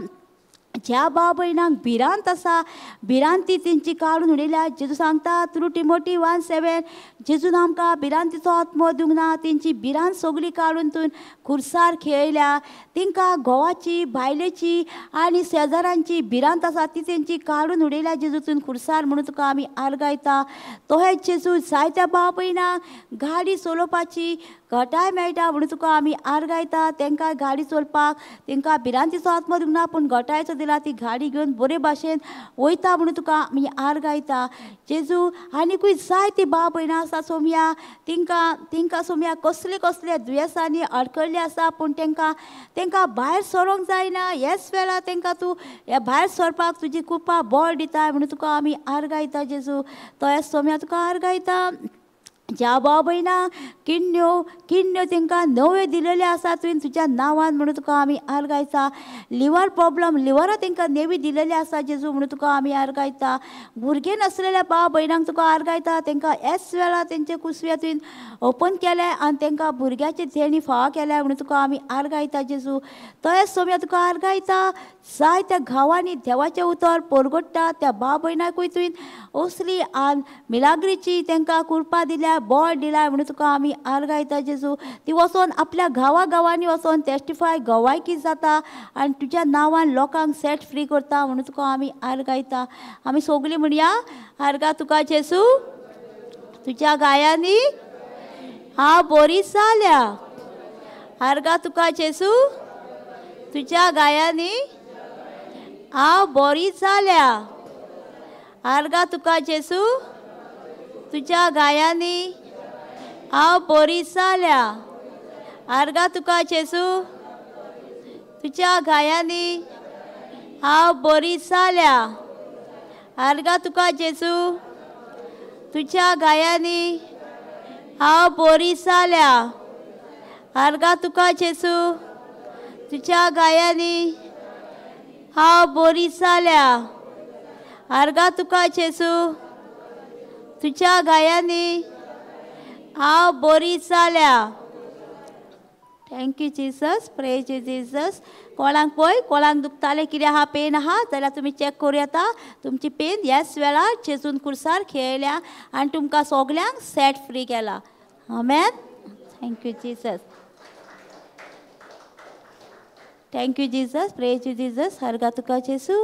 ज्या भाव भयणांक भिरांत आसा भिरांती तेंची काडून उडयल्या. जेजू सांगता थ्रू टिमोटी 1:7 जेजून आमकां भिरांतीचो आत्मो दिवंक ना, तेंची भिरांत सगळी काडून तूं खुर्सार खेळयल्या. तेंकां घोवाची बायलेची आनी शेजारांची भिरांत आसा ती तेंची काडून उडयल्या जेजू तूं खुर्सार म्हणून तुका आमी आर्गायता. तोहेच जेजू जायत्या भाव भयणांक गाडी चलोवपाची घटाय मेळटा म्हणून तुका आमी आर्गायता. तेंकां गाडी चलपाक तेंकां भिरांतीचो आत्मो दिवंक ना पूण घटायचो दिला, ती गाडी घेवन बरे भाशेन वयता म्हणून तुका आमी आर्गायता जेजू. आनीकूय जायती भाव भयणां आसा सोमया तेंकां तेंकां सोमया कसले कसले दुयेंसांनी अडकल्ले आसा पूण तेंकां तेंकां भायर सरोंक जायना. ह्याच वेळार तेंकां तूं भायर सरपाक तुजी कृपा बळ दिता म्हणून तुका आमी आर्गायता जेजू. तोच सोमया तुका आर्गायता. ज्या भाव भयणां किडण्यो किडण्यो तेंकां नव्यो दिलेल्यो आसा तुवें तुज्या नांवान म्हणून तुका आमी आर्गायता. लिवर प्रोब्लम लिवरां तेंकां नेवी दिलेली आसा जेजू म्हणून तुका आमी आर्गायता. भुरगें नासलेल्या भाव भयणांक तुका आर्गायता. तेंकां ह्याच वेळार तेंचे कुसव्या तुवें ओपन केलें आनी तेंकां भुरग्याचे देणी फावो केल्या म्हणून तुका आमी आर्गायता जेजू. तोच सोमया तुका आर्गायता. जायत्या गांवांनी देवाचें उतर परगट्टा त्या भाव भयणाकूय तुवें असली आनी मिलाग्रीची तेंकां कृपा दिल्या बळ दिलाय म्हणून तुका आमी आर्गायता जेजू. ती वचोन आपल्या गांवा गांवांनी वचोन टेस्टिफाय गवायकी जाता आनी तुज्या नांवान लोकांक सेट फ्री करता म्हणून तुका आमी आर्गायता. आमी सगळीं म्हणया आर्गा तुका जेजू, तुज्या गायांनी हांव बरी जाल्या. आर्गा तुका जेजू, तुज्या गायांनी हांव बरी जाल्या. आर्गा तुका जेजू, तुज्या गायांनी हांव बरी जाल्या. आर्गा तुका जेजू, तुज्या गायांनी हांव बरी जाल्या. आर्गा तुका जेजू, तुज्या गायांनी हांव बरी जाल्या. आर्गा तुका जेजू, तुज्या गायांनी हांव बरी जाल्या. आर्गा तुका जेजू, तुज्या गायांनी हांव बरी जाल्या. Thank you Jesus, praise you Jesus. कोणाक पळय कोणाक दुखतालें कितें आहा पेन आहा जाल्यार तुमी चॅक करूं येता. तुमची पेन ह्याच वेळार जेजून खुर्सार खेळयल्या आनी तुमकां सगल्यांक सेट फ्री केला. आमेन. Thank you Jesus, thank you Jesus, praise you Jesus. हरगा तुका जेजू,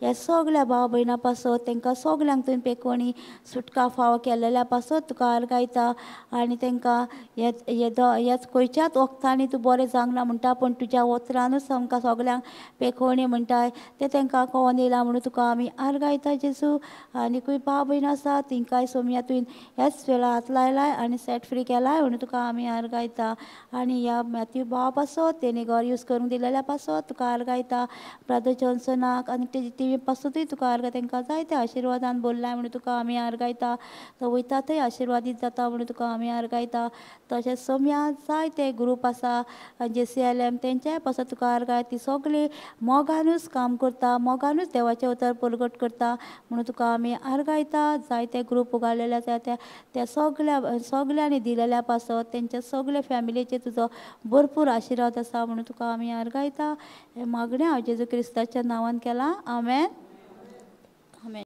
ह्या सगल्या भाव भयणां पासत तेंकां सगल्यांक तुवें पेकोणी सुटका फावो केलेल्या पासत तुका आर्गायता. आनी तेंकां ह्याच खंयच्याच वखदांनी तूं बरें जावंक ना म्हणटा पूण तुज्या उतरानूच आमकां सगल्यांक पेकोणी म्हणटाय तें तेंकां कळोन येयलां म्हणून तुका आमी आर्गायता जेजू. आनीकूय भाव भयणां आसा तेंकांय सोमया तुवें ह्याच वेळार हात लायलाय आनी सेट फ्री केलाय म्हणून तुका आमी आर्गायता. आनी ह्या मॅथ्यू भावा पासत तेणी घर यूज करूंक दिलेल्या पासत तुका आर्गायता. ब्रदर जॉन्सनाक आनी तेजी टिवी पासतूय तुका आर्गाय. तेंकां जायते आशिर्वादान बोल्लाय म्हणून तुका आमी आर्गायता. तो वयता थंय आशिर्वादीत जाता म्हणून तुका आमी आर्गायता. तशेंच सोमया जायते ग्रूप आसा JCLM तेंच्याय पासत तुका आर्गाय. ती सगळीं मोगानूच काम करता, मोगानूच देवाचें उतर परगट करता म्हणून तुका आमी आर्गायता. जायते ग्रूप उगारलेले आसा त्या त्या सगल्या सगल्यांनी दिलेल्या पासत तेंच्या सगल्या फॅमिलीचेर तुजो भरपूर आशिर्वाद आसा म्हणून तुका आमी आर्गायता. हें मागणें हांव जेजू क्रिस्ताच्या नांवान केलां. आमेन.